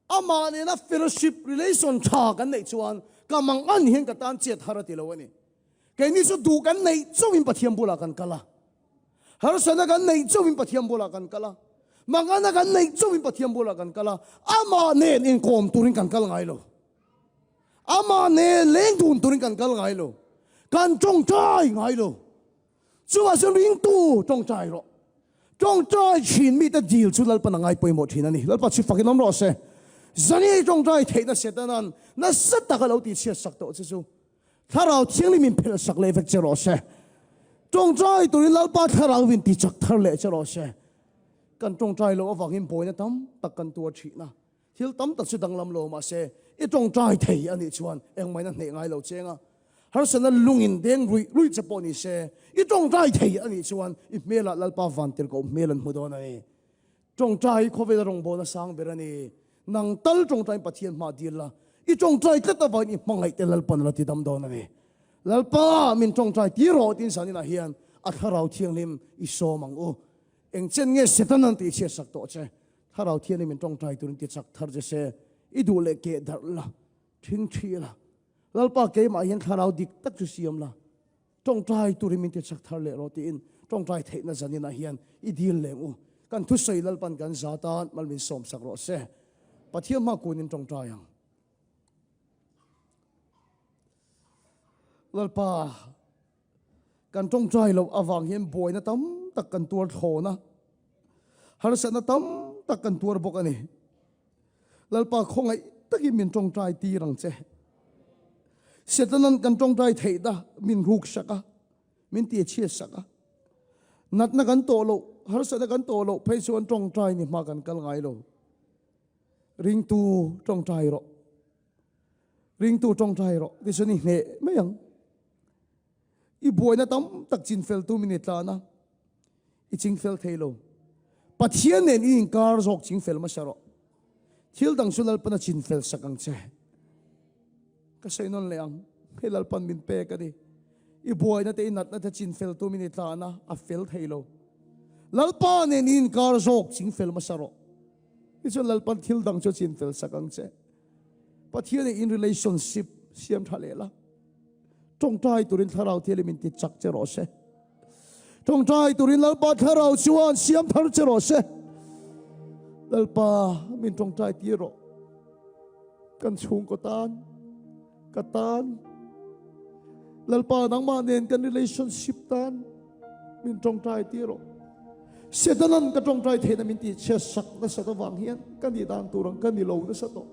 Amah nena fellowship relation tha kan neih chuan ka mang an hian ka tan chet har a ti lo a ni. Keini chu duh kan neih chauhin Pathian bulah kan kal a. Harsatna kan neih chauhin Pathian bulah kan kal a. Mangana kan neih chauhin Pathian bulah kan kal a. Amah nen inkawm turin kan kal ngai lo. Amah nen leng dun turin kan kal ngai lo. Kan tawngtai ngai lo. Chuvah chuan ringtu tawngtai rawh. Tawngtai thin mite dil chu Lalpan a ngai pawimawh thin a ni. Lalpa chu fakin awm rawh se. Zani tawngtai theihna Setanan nasa taka lo tihchhiat sak tawh che chu Thlarau Thianghlim in phelh sak leh vek che rawh se. Tawngtai turin Lalpa Thlarau in ti chak thar leh che rawh se. Kan tawngtai loh avangin buaina tam tak kan tuar thin a. Thil tam tak chu danglam lo mahse i tawngtai thei a nih chuan engmah in a hneh ngai lo cheng a. Harsatna lungin deng ruih ruih che pawh ni se i tawngtai thei a nih chuan i hmelah Lalpa vantirhkoh hmel an hmu dawn a ni. Tawngtai hi khawvela rawngbawlna sang ber a ni. Nang tal tawngtaiin Pathian hma dil la, i tawngtai tlat avangin i hmangaih te Lalpan a la ti dam dawn a ni. Lalpa min tawngtai tir rawh tiin zaninah hian a Thlarau Thianghlim i sawm ang u. Eng chen nge Satan an tihchhiat sak tawh che? Thlarau Thianghlim min tawngtai turin ti chak thar che se, i duh leh keh darh la, thing thi la. Lalpa keimah hian Thlarau dik tak chu siam la. Tawngtai turin min ti chak thar leh rawh tiin tawngtai theihna zaninah hian i dil leng u. Kan thusawi Lalpan kan za tan mal min sawm sak rawh se. Pathian hma kunin tawngtai ang. Lalpa, kan tawngtai loh avang hian buaina tam tak kan tuar thlawn a, harsatna tam tak kan tuar bawk a ni. Lalpa khawngaih takin min tawngtai tir ang che. Setanan kan tawngtai theih da min ruk sak a, min ti chhiat sak a. Natna kan tawh loh, harsatna kan tawh loh phei chuan tawngtai ni hma kan kal ngai lo. Ringtu tawngtai rawh. Ringtu tawngtai rawh. Tichuan i hneh mai ang. I buaina tam tak chinfel tu min i tlan a. I chingfel thei lo. Pathian nen i inkar zawk chingfel hmasa rawh. Thil dang chu Lalpan a chinfel sak ang che. Ka sawi nawn leh ang. Hei Lalpan min pek a ni. I buaina te i natna te chinfel tumin i tlan a, a fel thei lo. Lalpa nen i inkar zawk chingfel hmasa rawh. Tichuan Lalpan thil dang chu a chinfel sak ang che. Pathian nen in relationship siam tha leh la. Tawngtai turin Thlarau Thianghlim in ti chak che rawh se. Tawngtai turin Lalpa Thlarau chuan siam thar che rawh se. Lalpa min tawngtai tir rawh. Kan chhungkaw tan, ka tan, Lalpa nangmah nen kan relationship tan min tawngtai tir rawh. Setanan ka tawngtai theihna min tih chhiat sak nasat avang hian ka nih dan tur ang ka ni lo nasa tawh.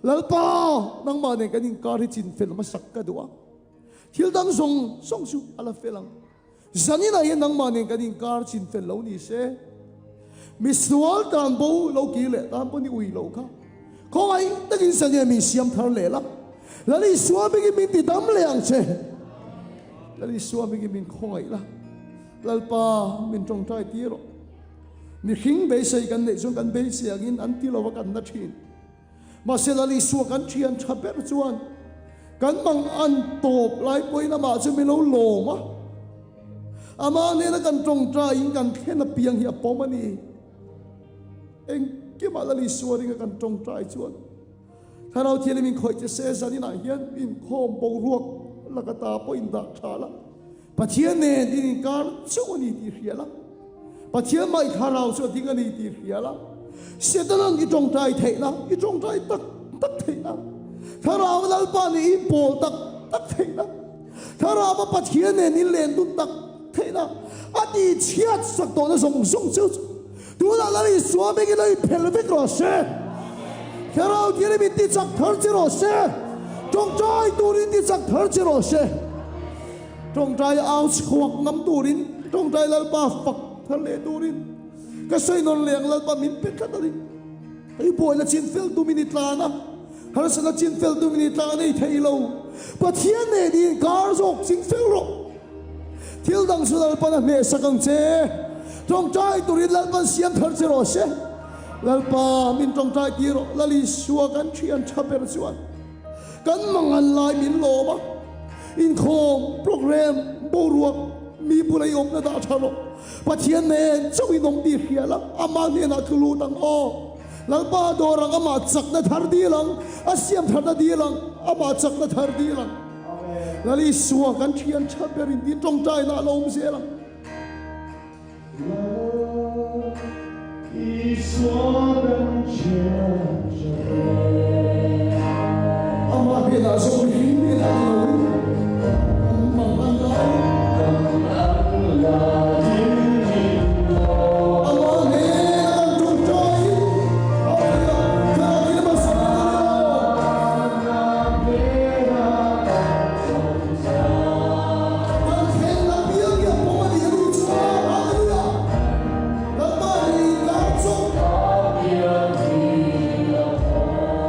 Lalpa, nangmah nen kan inkar hi chinfel hmasak ka duh a. Thil dang zawng zawng chu a la fel ang. Zaninah hian nangmah nen kan inkar chinfel lo ni se. Misual tan bo lo kir leh tan pawh ni ui lo kha. Khawngaih takin zaniah min siam thar leh la. Lal Isua hmingin min ti dam leh ang che. Lal Isua hmingin min khawngaih la. Lalpa, min tawngtai tir rawh. Mihring beisei kan neih chuan kan beisei angin an ti lova kan na thin. Mahse Lal Isua kan thian tha ber chuan kan mang an tawp lai pawhin amah chu min lo lawm a. Amah hnena kan tawngtaiin kan thlen apiang hi a pawm a ni. Engkimah Lal Isua ringa kan tawngtai chuan Thlarau Thianghlim in khawih che se zaninah hian inkhawm boruak laka ta pawh in dah tha la. Pathian nen in inkar chauh a ni tih hria la. Pathian mah i thlarau chu a ding a ni tih hria la. Setanan i tawngtai theih la, i tawngtai tak tak theih la. Thlarau Lalpa nih i pawl tak tak theih la. Thlarau a Pathian nen in len dun tak theih la. A tih chhiat sak tawhna zawng zawng cheu chu tunah Lal Isua hmingin lo inphelh vek rawh se. Thlarau Thianghlim in tichak thar che rawh se. Tawngtai turin tichak thar che rawh se. Tawngtai au chhuak ngam turin, tawngtai Lalpa fak thar leh turin ka sawi nawn leh ang Lalpa min pe tlat a ni. I buaina chin fel tumin i tlan a, harsatna chin fel tumin i tlan ei thei lo. Pathian nen i inkar zawk ching fel rawh. Thil dang chu Lalpan a hnehsak ang che. Tawngtai turin Lalpan siam thar che rawh se. Lalpa min tawngtai tir rawh. Lal Isua kan thian tha ber chuan kan mangan lai min lawm a. Inkhawm, program, boruak mi bula i awmna dah tha rawh. Pathian nen chauh in awm tih hria la, amah hnenah thu lut ang aw. Lalpa dawr ang, amah chakna thar dil ang, a siam tharna dil ang, amah chakna thar dil ang. Lal Isua kan thian tha ber in tih tawngtaina a lo awm zel ang. Lal Isua kan thian tha ber. Amah hnenah zawng mihring hnenah ni loin kan mang an lai. Kan an laiin min lo. Amah hnena kan tawngtaiin Hallelujah thlarau thil hmasa ber a ni lo. Amah hnena kan tawngtai. Kan thlenna piang piang pawm a ni a ni chuan Hallelujah Lalpa nih inkar chawp.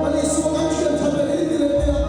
Kan Isua kan thian that ber in ti leh teh a.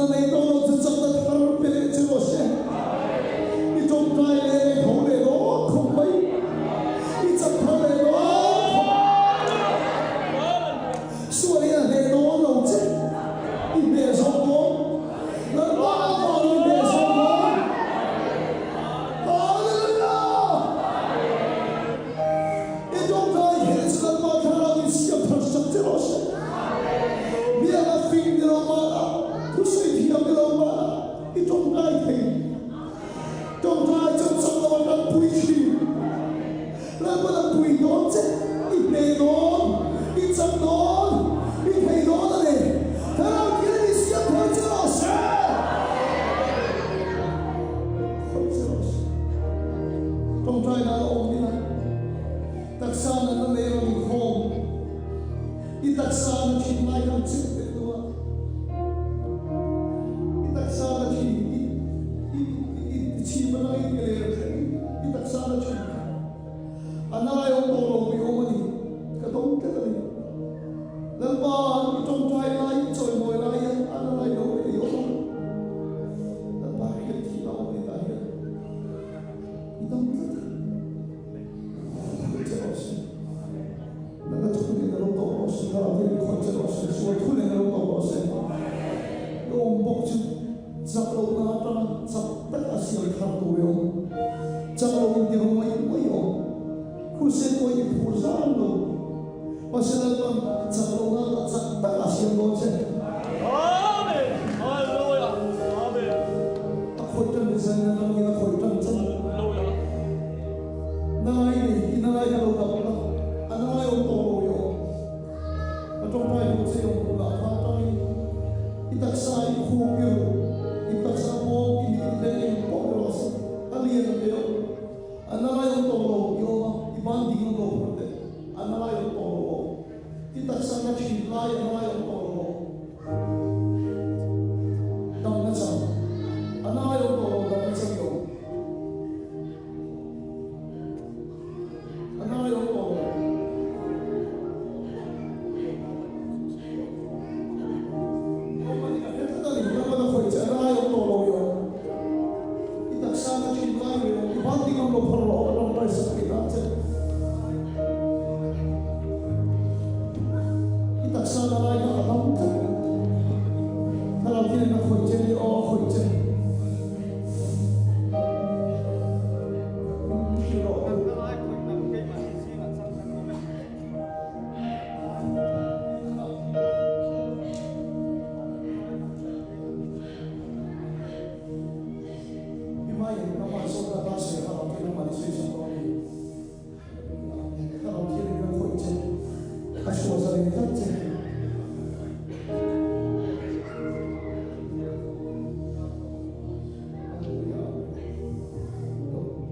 Chakna nei tawh lo chu chakna thar pe leh che rawh se. I tawngtai leh i tho leh dawn khawp mai. I chak thar leh dawn khawp. Sual hian a hneh dawn lo che. I hneh zawk dawn. Lalpa avangin i hneh zawk dawn. Hallelujah! I tawngtai khelh chu Lalpa thlarau in siam thar sak che rawh se. Biak a fing ni lo mahla, thusawi thiam ni lo mahla, i tawngtai thei. Tawngtai chawp chak lo a tanpui thin. Lalpan a pui dawn che, i hneh dawn, i chak dawn, i thei dawn a ni. Thlarau thian i siam thar che rawh se. Khawih che rawh se. Tawngtai nan a awm ila, taksa natna nei rawn inkhawm. I taksa na thin lai kan chep leh lo a, i taksa na thin i i i i chhim atang i ke ler thleng i taksa na thin kha a nalai awm tawh lo mi awm a ni, ka dawng tlat a ni. Lalpa i tawngtai lai i chawimawi lai hian a nalai lo leh i awm a, Lalpa hriat thih na awm a ni tah hian i dam tlat a, khawih che rawh se. Nana thu nen a lo tawh rawh se, thlarau hian in khawih che rawh se, sual thu nen a lo tawh rawh se. I awm bawk chu chak lohna atanga chak tak a siam thar tur i awm. Chak lo in ti ru mai mai i awm. Crusade pawh i phur zan lo. Mahse Lalpan chak lohna atanga chak tak a siam dawn che. Amen! Hallelujah! Amen! A khawih tan design a dangin a khawih tan chan. Hallelujah! Nangai nei i nangai ka lo dap la, a nangai awm tawh lo i awm. Ka tawngtai duh che i awm duh lah kha atangin i taksa i khup i ruh, i taksa bawm i mit i leng eng pawh ni rawh se, a lian ve awm. A nangai awm tawh lo i awm a, i ban ding awm lo phur teh, a nangai awm tawh lo awm. I taksa na thin lai a nangai awm tawh lo awm. Damna chang, a nangai awm tawh lo damna chang i awm. A ngai awm tawh lo. Awm a hre tlat a ni. Lalpan a khawih che a ngai awm tawh lo i awm. I taksa na thin lai ve awm. I ban ding awm lo phar rawh ka tawngtai sak thei ta che. I taksa na lai kha a dam tlat. Thlarau thian a khawih che ni aw a khawih che.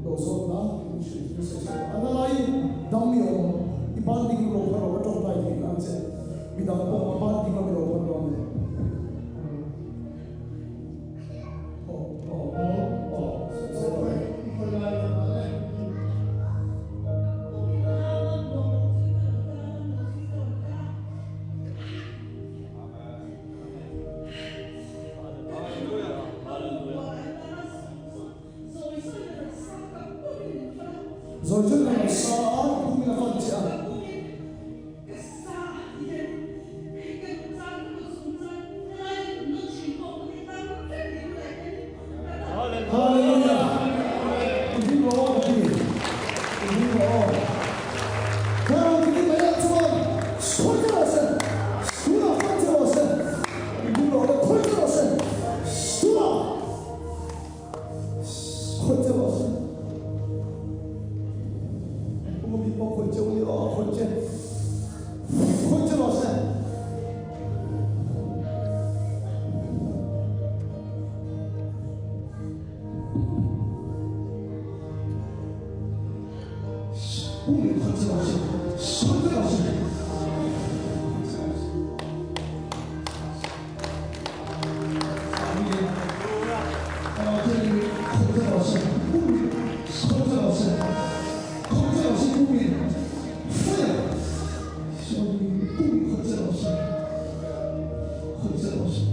Lo zawt na in hrilh thil sawi sawi a na laiin dam i awm i ban ding lo phar lo ka tawngtai thei nan che midang pawh a ban ding lo phar dawn le aw aw aw sawi sawi. Zawi chuan ka lo sa a, phungin a fan che a. Hallelujah! I hlim rawh aw ka ti. I hlim rawh aw. Thlarau tini mai ah chuan sawi che rawh se, tunah fan che rawh se, i hlim rawh le khawi che rawh se, tunah. Khawih che rawh se. Puma mi pawh khawih che u ni aw, khawih che. Khawih che rawh se. Pumi khawih che rawh se. Khawih che rawh se.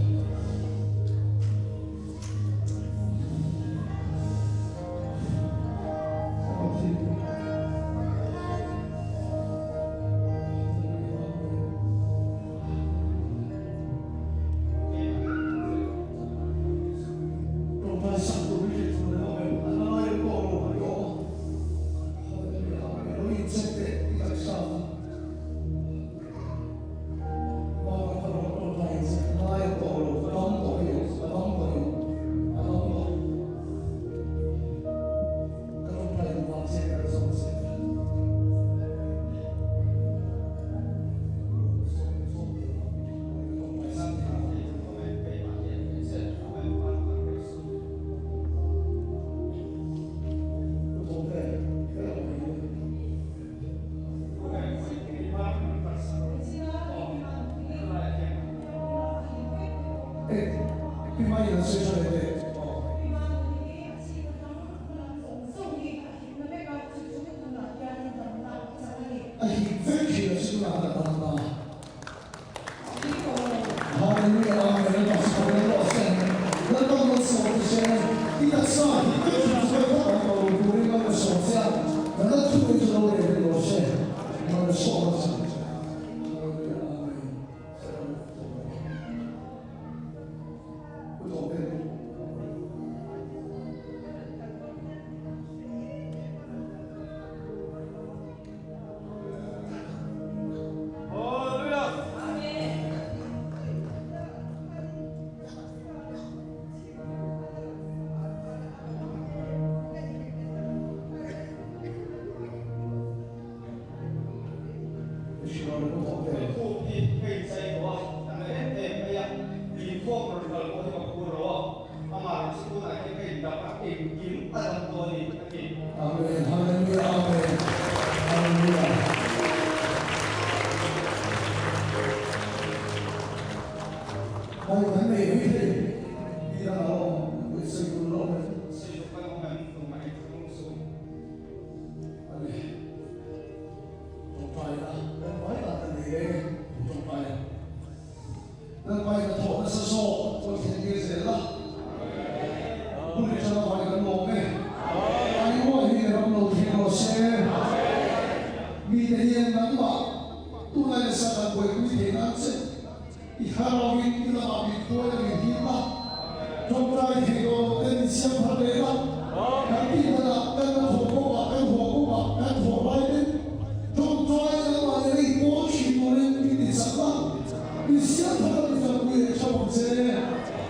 E, Pi Mai in an sawi tha leh teh. Aw. Pi Manuni hi a chhing atang hmalam zawng zawng hi a himna vek a, chu chu tunah hian damna a chang a ni. A him vek thin a chu tunah hian a damna. Hallelujah Amen Lalpa chu ka rel rawh se Lalpa malsawm che se I taksa hi ka thu chu ka tak ang tawh lo turin ka malsawm che a ka la thu mai chu lo rel rih rawh se malsawm a chang che Hallelujah Amen Pu Thawhte. Khup hi ka inchei tawh a, ka na em em mai a, inkhawm rawn kal pawh hi ka phur lo a, amah chu tunah hian ka indam a, engkim a dam tawh a ni, a ti. Amen Hallelujah Amen Hallelujah. Hei kan nei mai thei mi dang a lo awm kan sawi tur lo awm em? Sawi tur kan awm em? Tumah in thung suh. Ani tawngtai a kan vai tak kan nei reng e tawngtai a Lalpa in a thawh nasa zawk chuan thlen tir zel a hun i tana vai kan lawm e Aiwa hi ram lo thleng rawh se mite hian nangmah tunlai nasa kan buaipui thei nan che i thlarauin i lamah min hruai a min him a tawngtai thei dawn lo ten min siam thar leh a kan tih danah kan la thawh bawk a kan haw bawk a kan thawh lai ten tawngtai nangmah nena i pawl thin turin min ti chak a. Mi siam thar a mi kalpui leh ṭha bawk che.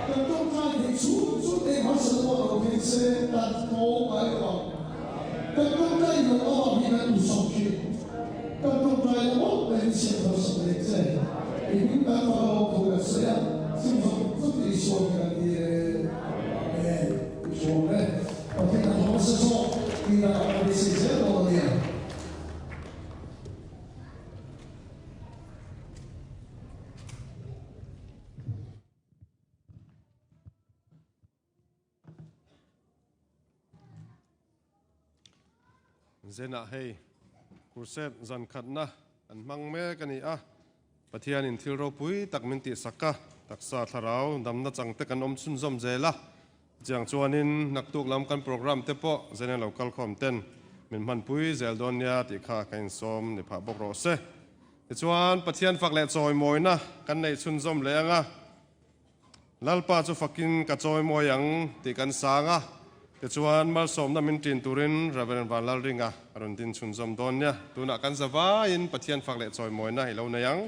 Kan tawngtai theih chhung chu eng harsatna pawh lo thleng se kan tlawm ngai lo ang. Kan tawngtai loh avang hi kan duhsak thin. Kan tawngtai la mawlh mai mi siam thar sak leh che. I hming kan fak a lawm thu kan sawi a, chung zawng zawng te Isua hi kan ti e. Amen. I hruam e. Pathian a thaw nasa zawk tihna ah ka beisei zel dawn a nia. Zenah hei Crusade zan khatna an hmang mek a ni a, Pathianin thil ropui tak min tihsak a, taksa thlarau damna changte kan awm chhunzawm zel a, Chiang chuanin naktuk lam kan programme te pawh Zena lo kal khawm ten min hmanpui zel dawn nia tih kha ka insawm ni phah bawk rawh se. Tichuan Pathian fak leh chawimawina kan neih chhunzawm leh ang a, Lalpa chu fakin ka chawimawi ang tih kan sang a, tichuan malsawmna min ṭin turin Rev. Vanlalringa a rawn din chhunzawm dawn nia. Tunah kan zavaiin Pathian fak leh chawimawina i lo nei ang.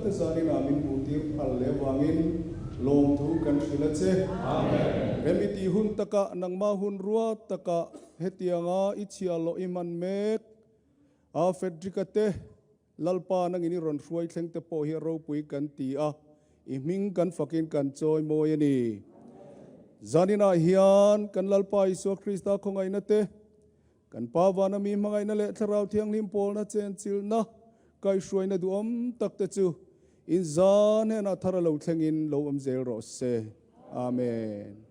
te zaninah min hmuhtir phal leh avangin lawmthu kan hrilh a che. Rem i tih hun takah nangmah hun ruat takah hetianga i chhiahhlawh i hman mek a Frederick-a te Lalpa nangin i rawn hruai thleng te pawh hi a ropui kan ti a, i hming kan fakin kan chawi mawi a ni. Zaninah hian kan Lalpa Isua Krista khawngaihna te, Kan Pa vana mi hmangaihna leh Thlarau Thianghlim pawlna chenchilhna kaihhruaina duhawm tak te chu in zan hnenah thar a lo thlengin lo awm zel rawh se. Amen.